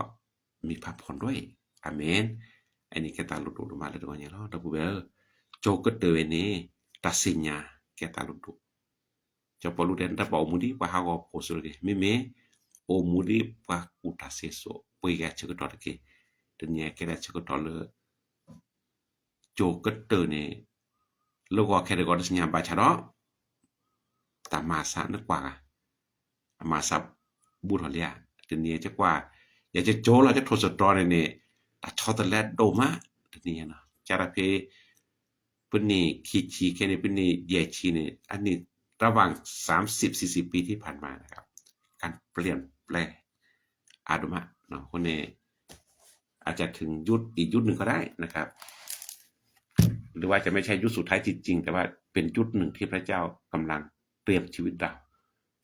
มีพระพรด้วย อาเมน. အန့ၣ်ကဲတၢ်လိၣ်ဒိၣ်ဒိၣ်မးလၢတဂီၤညါလီၤ. ဒီပုၢ်ဝဲၢ်ဧၢ, ကၠိကတၢၢ်ဝဲန့ၣ် တၢ်သ့ၣ်ညါကဲတၢ်လိၣ်ဒိၣ် စီၤပီလူးတဲ နတဘၣ်အိၣ်မူဒ်ပှၤဟးဂီၤဖိးစိတဂ့ၤ, မ့မ့ၢ် အိၣ်မူဒ်ပှၤကူၣ်တၢ်သ့စိၤ ပှ့ၤက့ၤအဆၢကတီၢ်တက့ၢ်. တနံၤအံၤကဲဒၣ်ဆၢကတီၢ်လၢ ကၠိကတၢၢ်န့ၣ် လၢဂီၤခဲတဂီၤတသ့ၣ်ညါဘၣ်ဆၣ်ဒီး တၢ်မၤစၢ်နကွၢ်ဂၤ အမၤစၢ်ဘူၣ်ထီၣ်လံဧါ. တနံၤအံၤကကွၢ် ယကကၠိလီၤ ကထိၣ်စတြီန့ၣ်န့ၣ် တၢ်ဆီတလဲဒိၣ်မး တနံၤအံၤနီၤ ကၢ်တၢ်ဖဲ ပနံၣ်ခံဆံခဲန့ၣ် ပနံၣ်ယဲၢ်ဆံန့ၣ် အနံၣ် ระหว่างสามสิบสี่สิบปีที่ผ่านมานะครับ การเปลี่ยนแปลงอาดมะเนาะ คนนี้อาจจะถึงยุคอีกยุคหนึ่งก็ได้นะครับ หรือว่าจะไม่ใช่ยุคสุดท้ายจริงๆ แต่ว่าเป็นยุคหนึ่งที่พระเจ้ากำลังเตรียมชีวิตเรา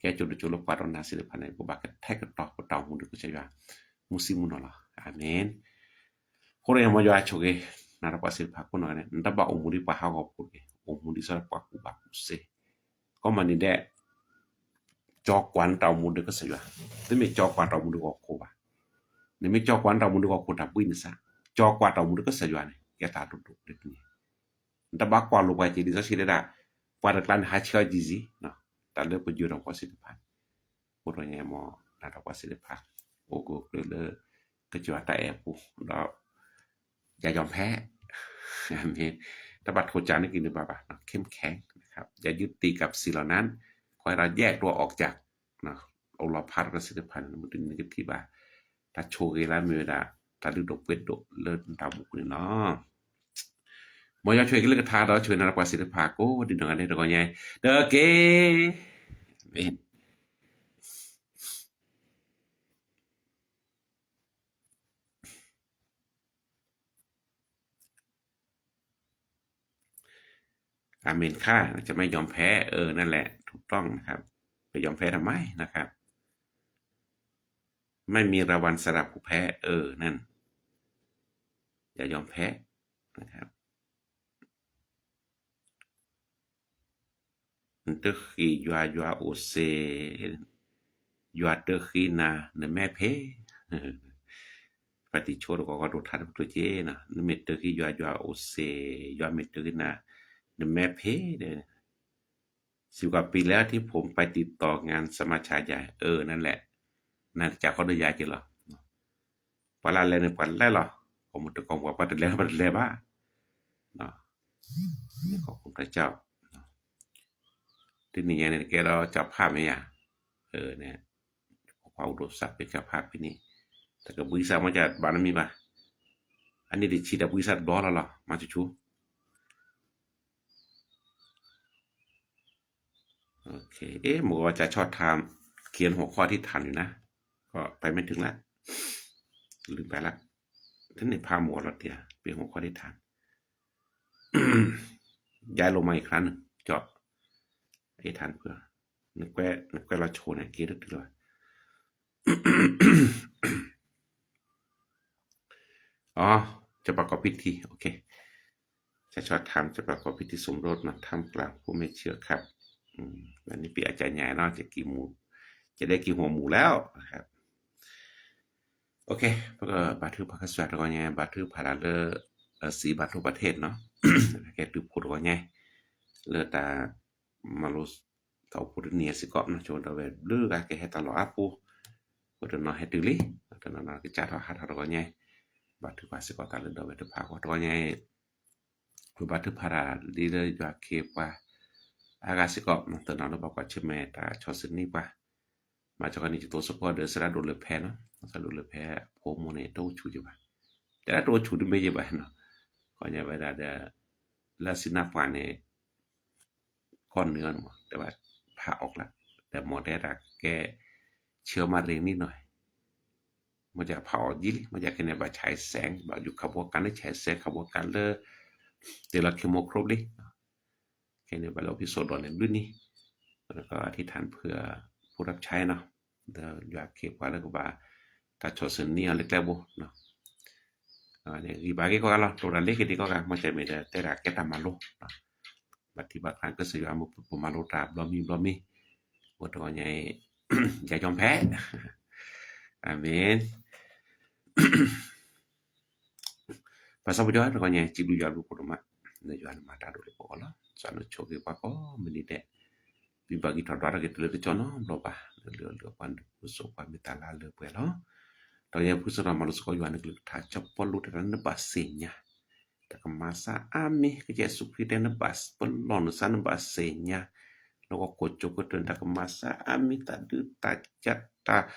ကဲကၠိဒိၣ်ကၠိလၢပှၤဒီးနၤသ့ၣ်တဖၣ်န့ၣ် ပဘၣ်ကထဲကတီၤပတၢ်အိၣ်မူဒ်ကစၢ်ယွၤ မုၢ်ဆံမုၢ်နီၤလီၤ. အၤမ့ၣ်. အဃိန့ၣ် မ်ယွၤဆိၣ်ဂ့ၤ နၤဒီးပှၤသ့ၣ်တဖၣ်ကိးနီၢ်ဂၤဒဲး နတဘၣ်အိၣ်မူဒ်ပှၤဟးဂီၤဖိတဂ့ၤ, အိၣ်မူဒ်သိးပှၤကူၣ်ဘၣ်ကူၣ်သ့ ကီမၤန့ၣ်ဒဲး ကၠီကွၢ်နတၢ်အိၣ်မူဒ်ကစၢ်ယွၤ, တမ့ၢ်ကၠီကွၢ်တၢ်အိၣ်မူဒ်ဟီၣ်ခိၣ်ဘၣ်. နမ့ၢ်ကၠီကွၢ်နတၢ်အိၣ်မူဒ်ဟီၣ်ခိၣ်တၢ်ဘှံးနစး, ကၠီကွၢ်တၢ်အိၣ်မူဒ်ကစၢ်ယွၤန့ၣ် ကဲတၢ်လိၣ်ဒိၣ်လၢတနံၤ နတဘၣ်ကွၢ်လိာ်ပှၤက့ၤဒ်သိးဆံးဒဲဒၣ်, ပှၤတကျါန့ၣ် ဟးဆှၢအီၤယံာ်ယံာ်, တၢ်လၢပယိၤဒီးပှၤသ့ၣ်တဖၣ်, အိၣ်ဒီးညါမ်နၤဒီးပှၤသ့ၣ်တဖၣ်, အိၣ်ကကျၢၤလၢ ကစၢ်ယွၤတၢ်အဲၣ်အပူၤ, ဒီး ယၤယီၤဖဲ မ့ၢ် တဘၣ်ထိၣ်ကၢ်န့ၢ်က့ၤန့ၣ်ဘၣ်ဘၣ်, เข้มแข็งนะครับ อย่ายึดติดกับสิ่งเหล่านั้น ขอให้เราแยกตัวออกจาก အိၣ်လီၤဖးဒီးတၢ်သ့ၣ်တဖၣ်န့ၣ် မုၢ်တနံၤနကထံၣ်ဘၣ် တၢ်ဆိၣ်ဂ့ၤလၢမ့ၢ်ဝဲဒၣ် တၢ်လုၢ်ဒိၣ်ပှ့ၤဒိၣ်လၢနတၢ်အိၣ်မူပူၤန့ၣ်လီၤ. မ်ယွၤဆိၣ်ဂ့ၤက့ၤလၢကထါဒီးဆိၣ်ဂ့ၤနၤဒီးပှၤသ့ၣ်တဖၣ် ကိးဒ်နီၢ်ဂၤဒဲးတဂီၤညါအံၤ တက့ၢ်. အၤမ့ၣ်. อาเมนค่ะ จะไม่ยอมแพ้ เออ นั่นแหละ ถูกต้องนะครับ จะยอมแพ้ทำไมนะครับ ไม่มีรางวัลสำหรับผู้แพ้ เออ นั่น อย่ายอมแพ้นะครับ နတဃ့ယွၤ ယွၤအိၣ်စ့, ယွၤတဃ့နၤ နမဲဖဲ, ပှၤတံၤဆိတဂီၤဂီၤဒိၣ်ထါတပတုာ်က့ၤနီၤ, နမ့ၢ်တဃ့ယွၤ ယွၤအိၣ်စ့, ယွၤမ့ၢ်တဃ့နၤ နမဲဖဲဒီး สิบกว่าปีแล้วที่ผมไปติดต่องานสมัชชาใหญ่ เออ นั่นแหละ နတၢ်ကီဒိယါက့ၤလီၤ ပှၤလၢလဲၤန့ၣ် ပှၤလဲၤလီၤ, ကိးမုၢ်တကိးမုၢ် ပှၤတလဲၤ ပှၤတလဲၤဘၣ်, န့ၣ် ขอบคุณพระเจ้า တနံၤညါန့ၣ် ကဲဒီး เจ้าภาพ မ့ၢ်ဧါ, န့ၣ် ပှၤအိၣ်ဒိၣ်စၢ်ဖဲ เจ้าภาพ ဖဲန့ၣ် တကဘှံးစၢ်မ့ၢ်ကဘၣ်နမံၤဘၣ်, အနံၣ်တဆံတၢ်ဘှံးစၢ်တဘျီလီၤလီၤ မၤဆူၣ်ဆူၣ် เอ๊ะ เมื่อกี้ว่าจะชอบถาม เขียนหัวข้อที่ถามอยู่นะ ก็ไปไม่ถึงละ ลืมไปละ ท่านในพาหมวดเราเตีย เป็นหัวข้อที่ถาม ย้ายลงมาอีกครั้งหนึ่ง เจาะ ไอ้ฐานเพื่อ နကွဲးလီၤဆိန့ၣ် က့ၤတတုၤလီၤ อ๋อ จะประกอบพิธี โอเค จะชอบถาม จะประกอบพิธีสมรสนะ ท่ามกลางผู้ไม่เชื่อครับ อืม อันนี้เป็นอาจารย์ใหญ่เนาะ จะกี่หมู่ จะได้กี่หัวหมู่แล้วนะครับ โอเค ပကဘါထုကဖၣ်ကစၢ်တဂီၤညါ ဘါထုကဖၣ်လၢ เอ่อ ศรีบาทุประเทศเนาะ ကဲသုးဖိတဂီၤညါ လၢတၢ်မၤလိ တၢ်အိၣ်ဖှိၣ်တနံၤစ့ၢ်ကီး နီၢ်ဆိဒီးဝဲဘျုးဂၤကဟဲတၢ်လီၢ်အါပူၤ ပတနီၤဟဲတုၤလံ တနီၤနီၤကစးထီၣ်ဟးထီၣ်တဂီၤညါ ဘါထုကဖၣ်စ့ၢ်ကီးတၢ်လၢဒီးဝဲတဖၣ်အဂီၢ်တဂီၤညါ ပဘါထုကဖၣ်တၢ်လံလၢယွၤခ့ပှၤ အါဂၤစ့ၢ်ကီး တနီၤလၢဘၣ်ကွၢ်ဆၢၣ်မဲာ်တၢ်ဆီၣ်ဆၢနံၣ်ပှၤ မၤစၢၤကီးန့ၣ် ယသိစ့ၢ်ကီးဒီး စရၣ်ဒိၣ်လၢဖဲနီၤ စရၣ်ဒိၣ်လၢဖဲ အဖိမုၣ်န့ၣ် တအိၣ်ဆူၣ်ယဘၣ် တဲဒၣ်တအိၣ်ဆူၣ်တမ့ၢ်ယဘၣ်နီၤ ကီၢ်ညါဝဲဒၣ်ဒီး လၢအစံးနၢ်ပှၤန့ၣ် ကီၢ်နၢန့ၣ်မး တဲဘၣ်ဖးအီၣ်ကျါ ဒီးမ်တဲဒၣ်ကဲ ဆၢမးရ့ၣ်နံၣ်နီၤ မ့ၢ်ကဖးအီၣ်ဒ်လံ မ့ၢ်ကခဲန့ၣ် ဘၣ်ဆဲးစဲး ဘၣ်ယူၤခးဘီကၤလၢဆဲးစဲး ခးဘီကၤလၢ တ့ၢ်လီၤခ့မိၢ်ခရူၣ်လံ ခဲန့ၣ် ဘၣ်လၢ office ဒိးန့ၣ်ဘျုးနံၤ ဒီးက อธิษฐานเผื่อ ผู้รับใช้เนาะ ဒီးယွၤခ့ပှၤလၢကဘၣ် တၢ်ဆီၣ်ဆၢနံၣ်အီၤလၢကျဲဘိ ဂံၢ်ဘါက့ၤကိးဂၤလီၤ တိၢ်တၢ်လ့က့ၤဒံးကိးဂၤ မ့ၢ်တဲမ့ၢ်ဒီး တဲဒၣ်ကဲတၢ်မၤလိ ဘၣ်ထံဘၣ်ကျါကစၢ်ယွၤမူ ပမၤလိတၢ်ဘျီမံဘျီမံ အိၣ်တဂီၤညါအံၤ ယၤယီၤဖဲ အၤမ့ၣ် ပၢ်စီၤပီၤကၠီတဂီၤညါအံၤ စံးဘျုးယွၤဘျုးဖှိၣ်ဒိၣ်မး လၢယွၤလၢမၤတၢ်ဒိၣ်လၢပဂီၢ်လီၤ ကစၢ်နဆိၣ်ဂ့ၤပှၤကိးမုၢ်နံၤဒဲး ဘံၣ်ဘၣ်က့ၤထီၣ်ဒွးထီၣ်က့ၤတလၢတကၠီနီတဘျီဘၣ် လၢလၢပှၤဒုးပူၤစိးပှၤမ့ၢ်တၢ်လၢလၢပှဲၤလီၤ တဂီၤညါအံၤ ဖုစရီမၤလိစ့ၢ်ကီးယွၤနကလုၢ်ကထါ ကၠီပီလူးတဲဒၣ်နဘၣ်သ့ၣ်ညါ တၢ်ကမၤစၢ်အါမံၤ ကစၢ်ယ့ၣ်ၡူးခရံာ်တဲနဘၣ်ပလီၢ်နသးနဘၣ်သ့ၣ်ညါ လၢကီၢ်ခိၣ်ကၠိကတၢၢ် တၢ်ကမၤစၢ်အါမံၤ တၢ်ဒုးတၢ်ယၤတၢ်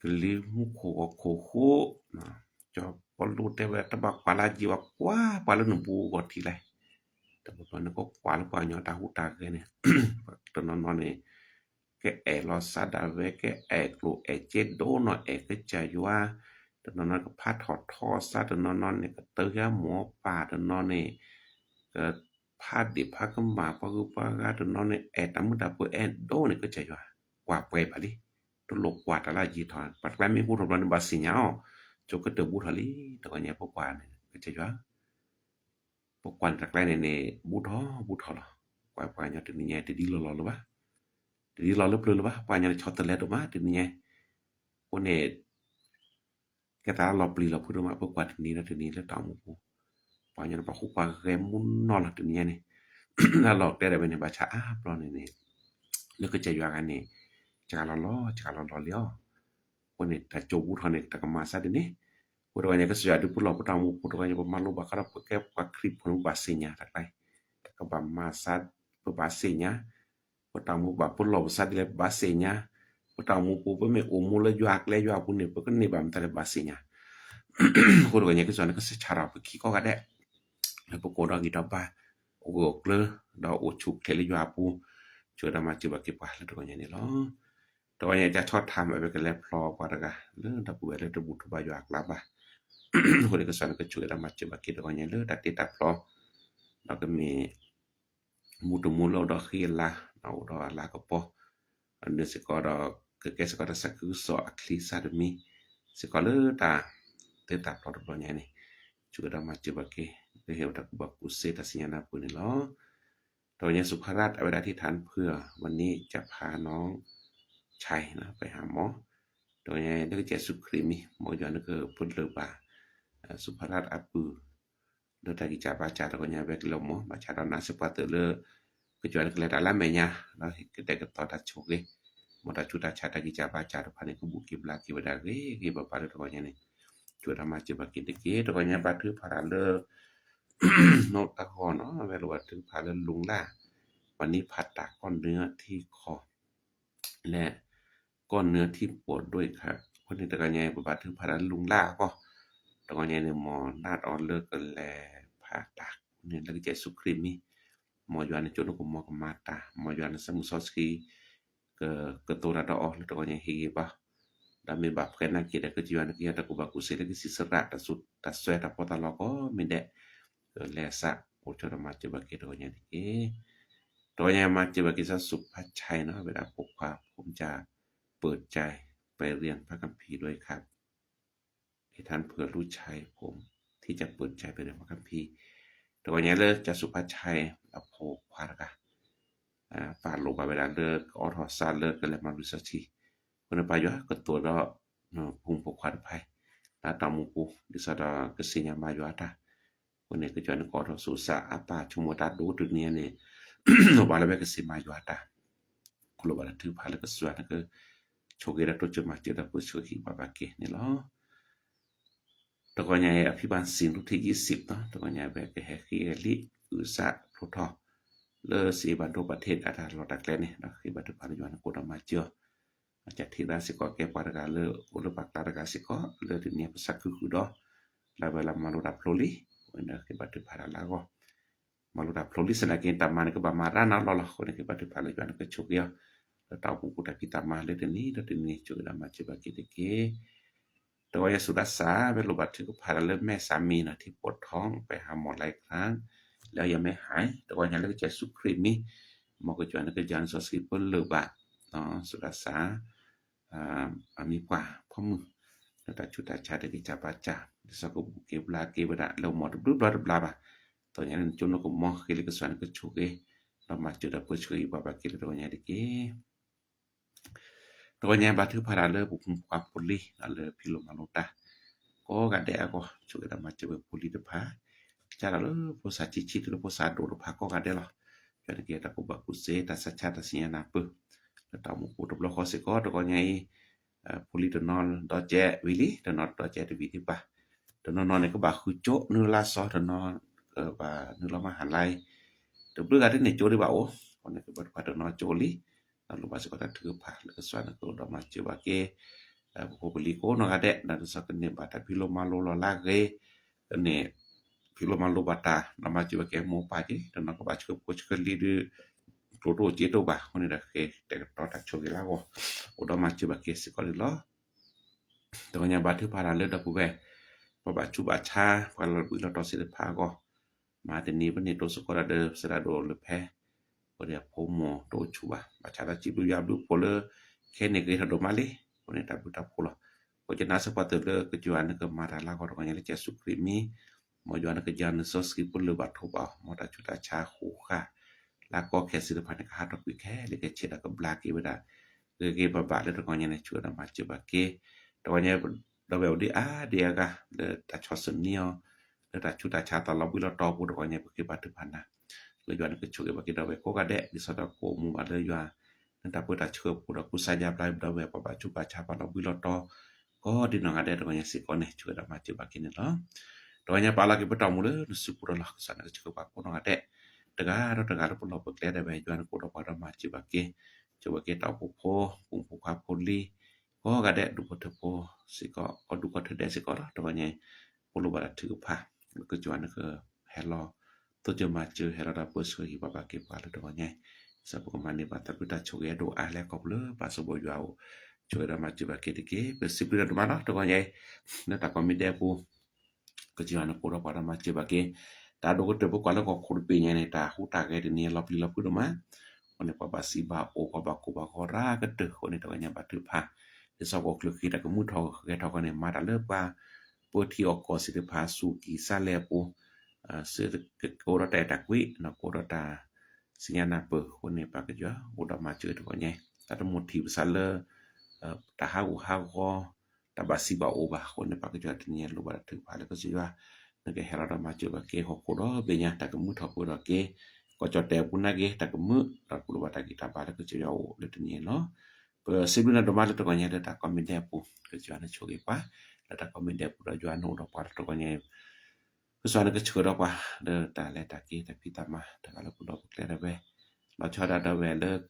ကလံၤမူခိၣ်ဂီၤခိၣ်ဃိ ကၠီပီလူးတဲဝဲ တဘၣ်ကွၢ်လၢအယံၤဘၣ် ကွၢ်ပှၤလၢနဘူးအဂီၢ်ထံးလဲၣ် တဘျီဘျီန့ၣ် ကကွၢ်လၢပှၤကညီတၢ်ဟူးတၢ်ဂဲၤန့ၣ် တနီၤနီၤန့ၣ် ကအဲၣ်လီၤစၢ်ဒၣ်ဝဲ ကအဲၣ်ကျိၣ်အဲၣ်စ့ဒိၣ်နီၢ်အဲၣ်ကစၢ်ယွၤ တနီၤနီၤကဖးထီၣ်ထီစၢ် တနီၤနီၤန့ၣ် ကတၢၢ်ယါမိၢ်ပၢ် တနီၤန့ၣ် ကဖးဒ့ၣ်ဖးကမၣ်ပှၤဂုၤပှၤဂၤ တနီၤန့ၣ် အဲၣ်တၢ်မုာ်တၢ်ပၢၤအဲၣ်ဒိၣ်န့ၣ် ကစၢ်ယွၤ ကွၢ်ပှဲၤဘၣ်လံ တလိၣ်ကွၢ်တၢ်လၢအယံၤထီၣ် ပှၤတကျါမ့ၢ်ဘူးထီၣ်ဘျီန့ၣ် ဘၣ်သ့ၣ်ညါအီၤ ကၠိကတၢၢ်ဘူးထီၣ်လံ တဂီၤညါပကွၢ်န့ၣ် ကစၢ်ယွၤ ပကွၢ်န့ၣ်တၢ်ကျါန့ၣ်န့ၣ် ဘူးထီၣ်ဘူးထီၣ်လီၤ ကွၢ်ပှၤကညီတနံၤညါ တဒ်လီၤလီၤလၢၤဘၣ် တဒ်လီၤလၢပျၢၤလၢၤဘၣ် ပှၤကညီန့ၣ်ဆီတလဲဒိၣ်မးတနံၤညါ အဃိန့ၣ် ကဲသးလီၤပျံၤလီၤဖုးဒိၣ်မး ပကွၢ်တနံၤလၢတနံၤလၢတၢ်အိၣ်မူပူၤ ပှၤကညီန့ၣ် ပှၤဃူပှၤဂဲၤမူနီၢ်လီၤတနံၤညါန့ၣ် လၢလီၤတဲာ်ဒီးဝဲန့ၣ် ဘၣ်ဆၣ်အါဘျီန့ၣ်န့ၣ် လၢကစၢ်ယွၤဂၤန့ၣ် စှၤလီၤလီၤ စှၤလီၤလီၤလံအီၤ အဃိန့ၣ် တၢ်ကၠိဘူးထီၣ်န့ၣ် တၢ်ကမၤစၢ်ဒ်န့ၣ် အဃိတဂီၤညါ ကစၢ်ယွၤဒုးပလီၢ်ပတၢ်အိၣ်မူပူၤတဂီၤညါ ပမၤလိဘၣ်ဃးဒီးပကဲပှၤခရံာ်ဖိန့ၣ် ပဘၣ်သ့ၣ်ညါတၢ်ကျါ တၢ်ကဘၣ်မၤစၢ် ပဘၣ်သ့ၣ်ညါ ပတၢ်အိၣ်မူဘၣ်ပလီၢ်ပသးဒ်လဲၣ် ပဘၣ်သ့ၣ်ညါ ပတၢ်အိၣ်မူပူၤ ပမ့ၢ်အိၣ်မူလၢယွၤကျဲယွၤအပူၤန့ၣ် ပကန့ၢ်ဘၣ်မတၤလဲၣ် ဘၣ်သ့ၣ်ညါ အဃိတဂီၤညါ ကစၢ်ယွၤန့ၣ် ကစံးဆၢထီၣ်ပခံကိးဂၤဒဲး လၢပကအိၣ်ဒီးဂံၢ်ဒီးဘါ အိၣ်ဂၢၢ်အိၣ်ကျၢၤ ဒီးအိၣ်ဆူၣ်အိၣ်ချ့လၢယွၤအပူၤ ဆိၣ်ဂ့ၤဒီးမၤစၢၤဘၣ်က့ၤပှၤလၢတဂီၤညါန့ၣ်လီၤ. တဂီၤညါ ကစၢ်ဆီၣ်ထါမး ဝဲကလဲၤဖျီပှၤတဂၤ လၢဒီပုၢ်ဝဲၢ်လၢတဘူၣ်ထီၣ်ဘါယွၤအကျါဘၣ် အဃိန့ၣ် ကစၢ်န့ၣ် ကဆိၣ်ဂ့ၤဒီးမၤစၢၤဘၣ်က့ၤတဂီၤညါလၢတၢ်တ့တၢ်ဖျီ ဒီးကမ့ၢ် မူတမူလၢအိၣ်ဒီးဃံအလၤ ဒီးအိၣ်ဒီးအလၤကပီၤ အန့ၣ်စ့ၢ်ကီးဒီး ကကဲစ့ၢ်ကီးတၢ်သးခုကစီၣ်အချံစၢ်တမံၤ စ့ၢ်ကီးလၢတၢ်တ့တၢ်ဖျီတဘျီညါန့ၣ် ဆိၣ်ဂ့ၤဒီးမၤစၢၤဘၣ်က့ၤ လၢဟ့ၣ်ဝဲတၢ်ကူၣ်ဘၣ်ကူၣ်သ့တၢ်စံၣ်ညီၣ်နၢ်ပၢၢ်န့ၣ်လီၤ. တဂီၤညါ สุภารัตน์ အဝဲဒၣ် อธิษฐานเผื่อวันนี้จะพาน้องชายนะไปหาหมอ တဂီၤညါ လၢကစၢ်ယ့ၣ်ၡူးခရံာ်မံၤ မ်ယွၤနကပလၢၢ်ဘၣ် สุภารัตน์ အပုၢ် လၢတၢ်ဂံၢ်စၢ်ဘါစၢ်တဂီၤညါ ဝဲကလဲၤမၤ ဘၣ်ဆၣ်ဒီးနၤစ့ၢ်ပှၤသုးလၢ ကစၢ်ယွၤနကလဲၤတၢ်လၢအမဲာ်ညါ ဒီးကတဲာ်ကတီၤတၢ်ဆိၣ်ဂ့ၤ မ်တၢ်ဆူးတၢ်ဆါတၢ်ဂံၢ်စၢ်ဘါစၢ်တဖၣ်န့ၣ် ကဘူၣ်က့ၤဘျါက့ၤဝဲဒၣ်ဂ့ၤဂ့ၤဘၣ်ဘၣ်လၢတဂီၤညါန့ၣ် ဆိၣ်ဂ့ၤဒီးမၤစၢၤဘၣ်က့ၤတက့ၢ်. တဂီၤညါဘါထုကဖၣ်တၢ်လၢ နီၢ်တၢ်ဂီၢ်နီၤ အဝဲလၢဘါထုကဖၣ်လၢလူၤလၢ် วันนี้ผ่าตัดก้อนเนื้อที่คอ และก้อนเนื้อที่ปวดด้วยครับ အဃိန့ၣ် တဂီၤညါ ပဘါထုကဖၣ်တၢ်လၢလူၤလၢ်အဂီၢ် တဂီၤညါန့ၣ် မ်နၢ်အီၤလၢကလဲၤဖးတၢ်န့ၣ် လၢကစၢ်ယ့ၣ်ၡူးခရံာ်မံၤ, မ်ယွၤန့ၣ် ကၠိနကမီၤကမၤတၢ်, မ်ယွၤန့ၣ် စီၤမုၢ်စီဆှံ က ကသိၣ်တၢ်ဒီးအီၤလၢတဂီၤညါဟ့ၣ်ဂ့ၤဘၣ်, ဒီးမ့ၢ်ဘၣ်ဖှဲးနာ်က့ဒီး ကစၢ်ယွၤန့ၣ် ကယဲၢ်တၢ်ကူၣ်ဘၣ်ကူၣ်သ့လၢကစံးစရၣ် တၢ်စူၢ်တၢ်စွဲတၢ်ပီးတၢ်လီကိးမံၤဒဲး, ကလဲၤစးအိၣ်ဆိဒီးမၤစၢၤဘၣ်က့ၤတဂီၤညါတက့ၢ်. တဂီၤညါမၤစၢၤဘၣ်က့ၤစီၤစူၢ်ဖါဆဲးနီၤ ဝဲဒၣ်ဖိခွါဖိမုၣ်ကၢ် เปิดใจ ไปเรียนพระคัมภีร์ด้วยครับ ให้ท่านเผื่อลูกชายผมที่จะเปิดใจไปเรียนพระคัมภีร์ တဂီၤညါလၢစီၤစူၢ်ဖါဆဲး အဖိခွါတဂၤ ပာ်လိာ်ဘၣ်ဝဲဒၣ်လၢ ကအိးထီၣ်စးလၢကလဲၤမၤရံစၢထံ, အဃိန့ၣ် ပၢ်ယွၤကသိၣ်ဒီး ဖိမုၣ်ဖိခွါတဖၣ် လၢတၢ်အိၣ်မူပူၤ ဒ်သိးဒီးကသ့ၣ်ညါမၤယွၤတၢ်, အဃိန့ၣ် ကစၢ်ယွၤန့ၣ် ကအိးထီၣ်ဆိကမိၣ်တၢ်ဒိၣ်တုၤန့ၣ်န့ၣ် ဘၣ်လၢဝဲကသ့ၣ်မၤယွၤတၢ်, ကလိၣ်ဘၣ်တၢ်ထုကဖၣ်လၢကစၢ်ယွၤန့ၣ်က ဆိၣ်ဂ့ၤဒီးတိစၢၤမၤစၢၤဒီးပၢဆှၢဟ့ၣ်ပှၤဘၣ်က့ၤန့ၣ်လီၤ. တဂီၤညါအံၤ အဖံဘၣ်စံးလူထံယံးစံးနီၤ တဂီၤညါဝဲကဟဲဃ့အလံာ် အုၣ်စးဖျိထီၣ် လၢစံးဘၣ်ဒိပှၤထ့ၣ်အတၢ်လီၢ်တၢ်ကျဲန့ၣ် ဒီးဃ့ဘါထုကဖၣ်လၢယွၤန့ၣ် ကအိၣ်ဒီးမၤစၢၤအီၤ, အကထံၣ်သးစ့ၢ်ကီး ကဲပှၤတဂၤလၢအိၣ်လၢပှၤကျါတဂၤစ့ၢ်ကီး လၢတနံၤအံၤပသးခုဃုာ်ဒီး လၢဝဲလၢမၤလိတၢ်ဖျိလံ, အဃိန့ၣ်ဒီးဃ့ဘါထုကဖၣ်တၢ်လၢအဂီၢ် မၤလိတၢ်ဖျိလံ စ့ၢ်နာ်က့ တၢ်မၤန့ၣ်ကဘၣ်မၤရၣ်နီတဘျီလီၤ. အဃိန့ၣ် ဃ့ဘါထုကဖၣ်လၢယွၤန့ၣ်ကဆိၣ်ဂ့ၤအီၤ လၢတၢ်အိၣ်မူပူၤတၢ်ဖံးတၢ်မၤလၢတနံၤဒီးတနံၤ ဆိၣ်ဂ့ၤဒီးမၤစၢၤဘၣ်က့ၤတက့ၢ်. တဂီၤညါ စူၤဒၣ်စး ဝဲလိၣ်ဘၣ်ထုကဖၣ်တၢ်လၢ แม่สามีนะที่ปวดท้องไปหาหมอหลายครั้งแล้วยังไม่หาย တဂီၤညါလၢကစၢ်ယ့ၣ်ၡူးခရံာ်မံၤ မ်ကစၢ်ယွၤန့ၣ်ကယၤနစီဆှံပၢလၢာ်ဘၣ် စူၤဒၣ်စး အမံၤပှၢ်ဖီမုၢ် လၢတၢ်ဆူးတၢ်ဆါတဂ့ၤကၢ်ဘၣ်ကၢ် ဒ်သိးကဘူးက့ၤဘျါက့ၤဝဲဒၣ်လၢအမီၢ်တဘျုးဘျီတဘျါဘၣ်. တဂီၤညါန့ၣ် ကၠိနကမီၤဃ့လၢကစၢ်ယွၤန့ၣ်ကဆိၣ်ဂ့ၤ ဒီးမၤစၢၤဒီးပၢဆှၢဟ့ၣ်ပှၤဘၣ်က့ၤလၢတဂီၤညါတက့ၢ်. တဂီၤညါဘါထုကဖၣ်တၢ်လၢပဖိမုၣ်ဖိခွါဖိလံၤ လၢဖံးလိမၤလိတၢ် ကိးဂၤဒဲးအဂီၢ် ဆိၣ်ဂ့ၤဒီးမၤစၢၤဝဲဖိလံၤတဖၣ် ကၢ်ဒီးလၢဖိသၣ်ဆံးဆံးတုၤလၢဖိသၣ်ဒိၣ်တဖၣ်ကိးဂၤဒဲးလီၤ. ယွၤန့ၣ်ကယဲၢ်တၢ်ကူၣ်ဘၣ်ကူၣ်သ့ တၢ်ဆါဆါတၢ်စံၣ်ညီၣ်နၢ်ပၢၢ် လၢတၢ်အိၣ်မူပူၤတဘျီဃီစ့ၢ်ကီး တဂီၤညါအံၤ ဖိလံၤတနီၤဒီးကဲဝံၤလံ တနီၤဒီးကဲတဝံၤဒံးဘၣ် တနီၤနီၤန့ၣ် ကဘၣ်ဃုကၠိ နုာ်လၢလါစီ တနီၤ ကဘၣ်နုာ်လီၤမၤဟါလါအံၤ တဘျုးဂၤတန့ၢ်ကၠိဒံးဘၣ်အိၣ် အဃိန့ၣ် ကဘၣ်တဖၣ်တနီၤကၠိလံ ဒီးလိၣ်ဘၣ်စ့ၢ်ကီးတၢ်ထုကဖၣ်လၢကစၢ်ယွၤန့ၣ်ကအိၣ်ဒီးမၤစၢၤဘၣ်က့ၤ ပဖိပလံၤကိးနီၢ်ဂၤဒဲး ဒီးဒ်သိးကန့ၢ်ဘၣ်တၢ်ဖံးလိမၤလိလီၤလၢအဂ့ၤ န့ၣ် ဖံးလိမၤလိဘၣ်တၢ် ဒီးမၤစၢၤဘၣ်က့ၤမိၢ်ပၢ်က့ၤ တနီၤကဘၣ်ဆှၢဖိဆှၢလံၤဒုး ကျိတအိၣ်စ့တအိၣ်ဘၣ် အဃိန့ၣ်ဒီးဃ့တဲာ်ကတီၤတၢ်ဆိၣ်ဂ့ၤလၢအဂီၢ် အိၣ်ဒီးမၤစၢၤဘၣ်က့ၤစ့ၢ်ကီးန့ၣ်လီၤ. တဂီၤညါဘါထုကဖၣ်တၢ်လၢဒီပုၢ်ဝဲၢ် ပှၤဘၣ်ဆူးဘၣ်ဆါ ပှၤလီၤဘှံးလီၤတီၤသ့ၣ်တဖၣ်အဂီၢ် မၤတနံၤပန့ၣ်တိစ့ၢ်ကီးဒီး သရၣ်ဒိၣ်လၢဖဲ အဃိန့ၣ် အဖိမိၢ်တအိၣ်ဆူၣ်ဘၣ် ဘၣ်ဆၣ်သးစံးဘျုးယွၤဘျုးဖှိၣ်လၢ ခဲန့ၣ်ဂ့ၤထီၣ်ဒိၣ်မးလံ အဃိန့ၣ် တၢ်ဘျုးတၢ်ဖှိၣ်လီၤ. ဃိကနၣ်စ့ၢ်ကီးသုလၢကစၢ်ယွၤန့ၣ်ကမၤတၢ်လၢအဂီၢ် တဂီၤညါလၢကစၢ်ယ့ၣ်ၡူးခရံာ်မံၤ မ်ယွၤန့ၣ်ကယၤနစီဆှံပၢလၢာ်ဘၣ်ထိၣ်ဘၣ်အီၤ မ်တၢ်ဆူးတၢ်ဆါဃိးဃၣ် လၢကီခဲစ့ၢ်တဖၣ်န့ၣ် ကဟးထီၣ်ကွံာ်ခဲလၢာ်ခဲဆ့ဒီးကဘျါက့ၤဝဲဒၣ် ဂ့ၤဂ့ၤဘၣ်ဘၣ်လၢတဂီၤညါန့ၣ် ဆိၣ်ဂ့ၤဒီးမၤစၢၤဘၣ်က့ၤ တဂီၤညါ ဒီပုၢ်ဝဲၢ်အိၣ်ဒံးအါဒံးအါဂၤ လၢတၢ်ဆီၣ်သနံးအီၤ လၢတၢ်ဆူးတၢ်ဆါတၢ်လီၤဘှံးလီၤတီၤအပူၤ တဂီၤညါပဃ့ဘါထုကဖၣ်နၤ လၢယွၤန့ၣ်ကဆိၣ်ဂ့ၤဘၣ်က့ၤဒီပုၢ်ဝဲၢ်ကိးဂၤဒဲး ဒ်သိးဒီးကအိၣ်မူဘၣ်လၢယွၤ လၢတၢ်ပၢတၢ်ဆှၢအပူၤဒီးကူစါယါဘျါဒီပုၢ်ဝဲၢ်ပှၤဘၣ်ဆူးဘၣ်ဆါပှၤလီၤဘှံးလီၤတီၤ ကိးဒံနီၢ်ဂၤဒဲးတဂီၤညါစ့ၢ်ကီးန့ၣ် ဆိၣ်ဂ့ၤဒီးမၤစၢၤဘၣ်က့ၤန့ၣ်လီၤ. တဂီၤညါပာ်လီၤက့ၤပတၢ်အိၣ်မူလၢနစုပူၤဒီးလီၤ ကစၢ်န့ၣ်ကဆိၣ်ဂ့ၤပှၤကိးနီၢ်ဂၤဒဲး တဂၤဒီးတဂၤလၢပလီၢ်ပကျဲဒၣ်ဝဲ ယွၤန့ၣ်ကအိၣ်ဒီးပှၤဒီးမၤစၢၤဘၣ်က့ၤ ဆိၣ်ဂ့ၤက့ၤတၢ်အိၣ်ဖှိၣ်ဖိ ဖိမုၣ်ဖိခွါဖိလံၤ ကိးဂၤဒဲး ဒူၣ်ဖိထၢဖိစ့ၢ်ကီး ကီၢ်ဒူၣ်ကီၢ်ထၢဒဲးစ့ၢ်ကီးလီၤ တဂီၤညါ ပလိၣ်ဘၣ်တၢ်ထုကဖၣ် လၢကစၢ်ယွၤန့ၣ်က ဟဲလီၤ သိၣ်ကၢၤမၤစၢၤ ဟဲလီၤဒီးပၢဆှၢဟ့ၣ်ပှၤဘၣ်က့ၤပှၤလၢတဂီၤညါ စ့ၢ်ပကမၤန့ၢ်ဘၣ်တၢ်ဘျုးတၢ်ဆိၣ်ဂ့ၤအဒိၣ်အါလၢဟီၣ်ခိၣ်လၢပၢ်စီၤဘီယွၤအိၣ် ဆိၣ်ဂ့ၤဒီးမၤစၢၤဘၣ်က့ၤတက့ၢ် ပစံးဘျုးနၤဒိၣ်မးလီၤ တဂီၤညါ လၢတၢ် comment ဒဲးအပူၤ ကစၢ်ယွၤန့ၣ်ကအိၣ်ဒီးပှၤဒီးမၤစၢၤဘၣ်က့ၤ တၢ်ဒိၣ်ကတၢၢ်ပကွၢ်လၢဟီၣ်ခိၣ်တဘ့ၣ်ညါန့ၣ် တၢ်ဟူးတၢ်ဂဲၤတနံၤလီၤပျံၤလီၤဖုးဒိၣ်မး အဃိန့ၣ် ပှၤဘၣ်စံးဘၣ်အိၣ် ပှၤဘၣ်ကိၢ်ဘၣ်ဂီၤရၤကတၢၢ်အဃိန့ၣ် တဂီၤညါဘါထုကဖၣ် ဒ်သိးကအိၣ်ချုးဃ့တၢ်ကမုာ်ထီၣ်ဂဲၤထီၣ်အဃိန့ၣ် မၤတၢ်လၢပှၤ ပၢထံအီၣ်ကီၢ်စ့ၢ်တဖၣ် စူၢ်ကံၢ်စါလဲအပူၤ စ့ၢ်ကအိၣ်ဒီးတၢ်အဲၣ်တၢ်ကွံ ဒီးကအိၣ်ဒီးတၢ် စံၣ်ညီၣ်နၢ်ပၢၢ်အဃိန့ၣ် ပၢ်ကစၢ်ယွၤအိၣ်ဒီးမၤစၢၤတဂီၤညါ တၢ်တမိၣ်ထံၣ်ပသးလၢ တၢ်ဟးဂူာ်ဟးဂီၤ တၢ်ဘၣ်စံးဘၣ်အိၣ်ဘၣ်အဃိန့ၣ် ပၢ်ကစၢ်ယွၤတနံၤအံၤလိၣ်ဘၣ်တၢ်ထုကဖၣ်လၢကစၢ်ယွၤ နကဟဲလီၤဒီးမၤစၢၤဘၣ်က့ၤဟီၣ်ခိၣ်ဒီဘ့ၣ်ညါ တၢ်ကမုာ်ထီၣ်ပှဲၤထီၣ်က့ၤ ကီၢ်ကၠီၣ်တဲာ်အပူၤနာ်က့ တၢ်ကမုာ် ဒီးပလိၣ်ဘၣ်တၢ်ဂံၢ်တၢ်ဘါလၢကစၢ်ယွၤအိၣ်လၢတနံၤအံၤလီၤ. ပစံးဘျုးနၤဒိၣ်မးလၢတဂီၤညါလၢတၢ် comment ဒဲးအပူၤ ကစၢ်ယွၤန့ၣ်ဆိၣ်ဂ့ၤပှၤ လၢတၢ် comment ဒဲးအပူၤဒီးယွၤန့ၣ်အိၣ်ဒီးပှၤလၢတဂီၤညါ ကစၢ်ယွၤန့ၣ်ကဆှၢဒီးပှၤ လၢတၢ်လဲၤတၢ်က့ၤတၢ်ဖံးတၢ်မၤ တဂၤလၢပလီၢ်ပကျဲဒၣ်ဝဲ လီၤဆီဒၣ်တၢ်ဒၣ်ဝဲလၢ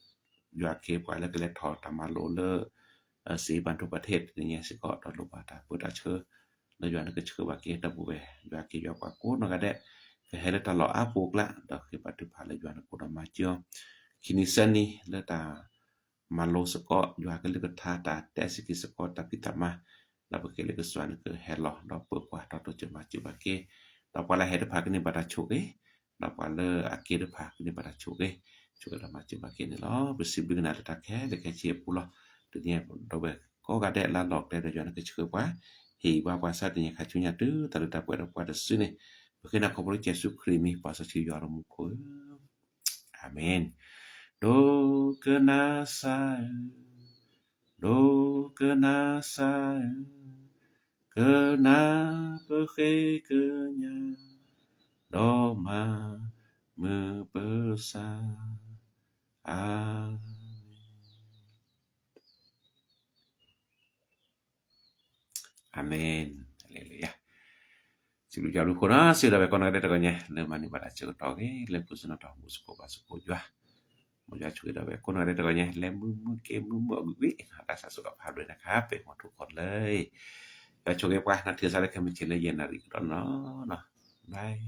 ယွၤက့ၤပှၤလၢကလဲၤထီၣ်တၢ်မၤလိလၢ စံးဘၣ်ဒိပှၤထ့ၣ်တနံၤညါစ့ၢ်ကီး ဒီးလိၣ်ဘၣ်တၢ်ပၢတၢ်ဆှၢ လၢယွၤနကဆှၢဘၣ်က့ၤဒီပုၢ်ဝဲၢ် ယွၤက့ၤယွၤပှၤကိးနီၢ်ဂၤဒဲး ကဟဲလၢတၢ်လီၢ်အါပူၤအကျါ ဒီးဃ့ဘါထုကဖၣ်လၢယွၤနကိးဒီးမၤစၢၤအီၤ ခံနံၤသၢနံၤလၢတၢ်မၤလိစ့ၢ်ကီး ယွၤကလုၢ်ကထါ တၢ်တဲစ့ၢ်ကီးစ့ၢ်ကီး တၢ်ဖံးတၢ်မၤ ဒီးပဃ့လၢကစၢ်ယွၤနကဟဲလီၤ ဒီးပၢၤပှၤဒီးတိစၢၤမၤစၢၤဘၣ်က့ၤ ဒီးပှၤလၢဟဲတဖၣ်ကန့ၢ်ဘၣ်တၢ်ဆိၣ်ဂ့ၤ ဒီးပှၤလၢအက့ၤတဖၣ်ကန့ၢ်ဘၣ်တၢ်ဆိၣ်ဂ့ၤ ဆိၣ်ဂ့ၤဒီးမၤစၢၤဘၣ်က့ၤန့ၣ်လီၤ. ပစံးဘျုးက့ၤနၤလၢတၢ်ခဲလၢာ်ခဲဆ့အပူၤလီၤ. တနံၤအံၤဒီပုၢ်ဝဲၢ်ကိးဂၤဒဲးလၢအလီၢ်ကျဲဒီးယွၤနကဆှၢပှၤ ဟ့ၣ်ဘါပှၤဆါတနံၤခါဆူညါတုၤတၢ်လၢတၢ်ပှဲၤဒီးပှၤတစုန့ၣ် ပဃ့နၤခီဖျိလၢကစၢ်ယ့ၣ်ၡူးခရံာ်အမံၤ ပှၤစီဆှံယွၤတမူခိၣ်ဧၢ အၤမ့ၣ်. ဒိကနၣ်စၢ်ဧၢ, ဒိကနၣ်စၢ်ဧၢ, ကနၣ်ပဃ့ကညး, ဒီးမၤမုာ်ပသး, အၤမ့ၣ်. အၤမ့ၣ်, ဟါလ့လူယၤ. စံးဘျုးက့ၤအဘျုးခိၣ်နၢ် စံးဒီးဝဲကိးနီၢ်ဂၤဒဲးတဂီၤညါ လၢမၤန့ၢ်ဘၣ်တၢ်ဆၢကတီၢ်ဂ့ၤ လၢပူၤစ့ၢ်နီၣ်တၢ်အိၣ်မူစ့ၢ်ကီးဘၣ်စ့ၢ်ကီးယွၤ, မ်ယွၤဆိၣ်ဂ့ၤဒီးဝဲကိးနီၢ်ဂၤဒဲးတဂီၤညါ လဲၤမုာ်မုာ်က့ၤမုာ်မုာ်အဂ့ၤဂ့ၤ တၢ်ဆါစိၣ်ဒီးဖးဒိၣ်န့ၣ်ခါ ပမၤထူၣ်ခီၣ်လၢ ယွၤဆိၣ်ဂ့ၤပှၤ နထံၣ်စးလၢခဲမုၢ်ဆ့ၣ်လၢယဲၢ်နၣ်ရံၣ်ကဒီးနီၤ, ဘၣ်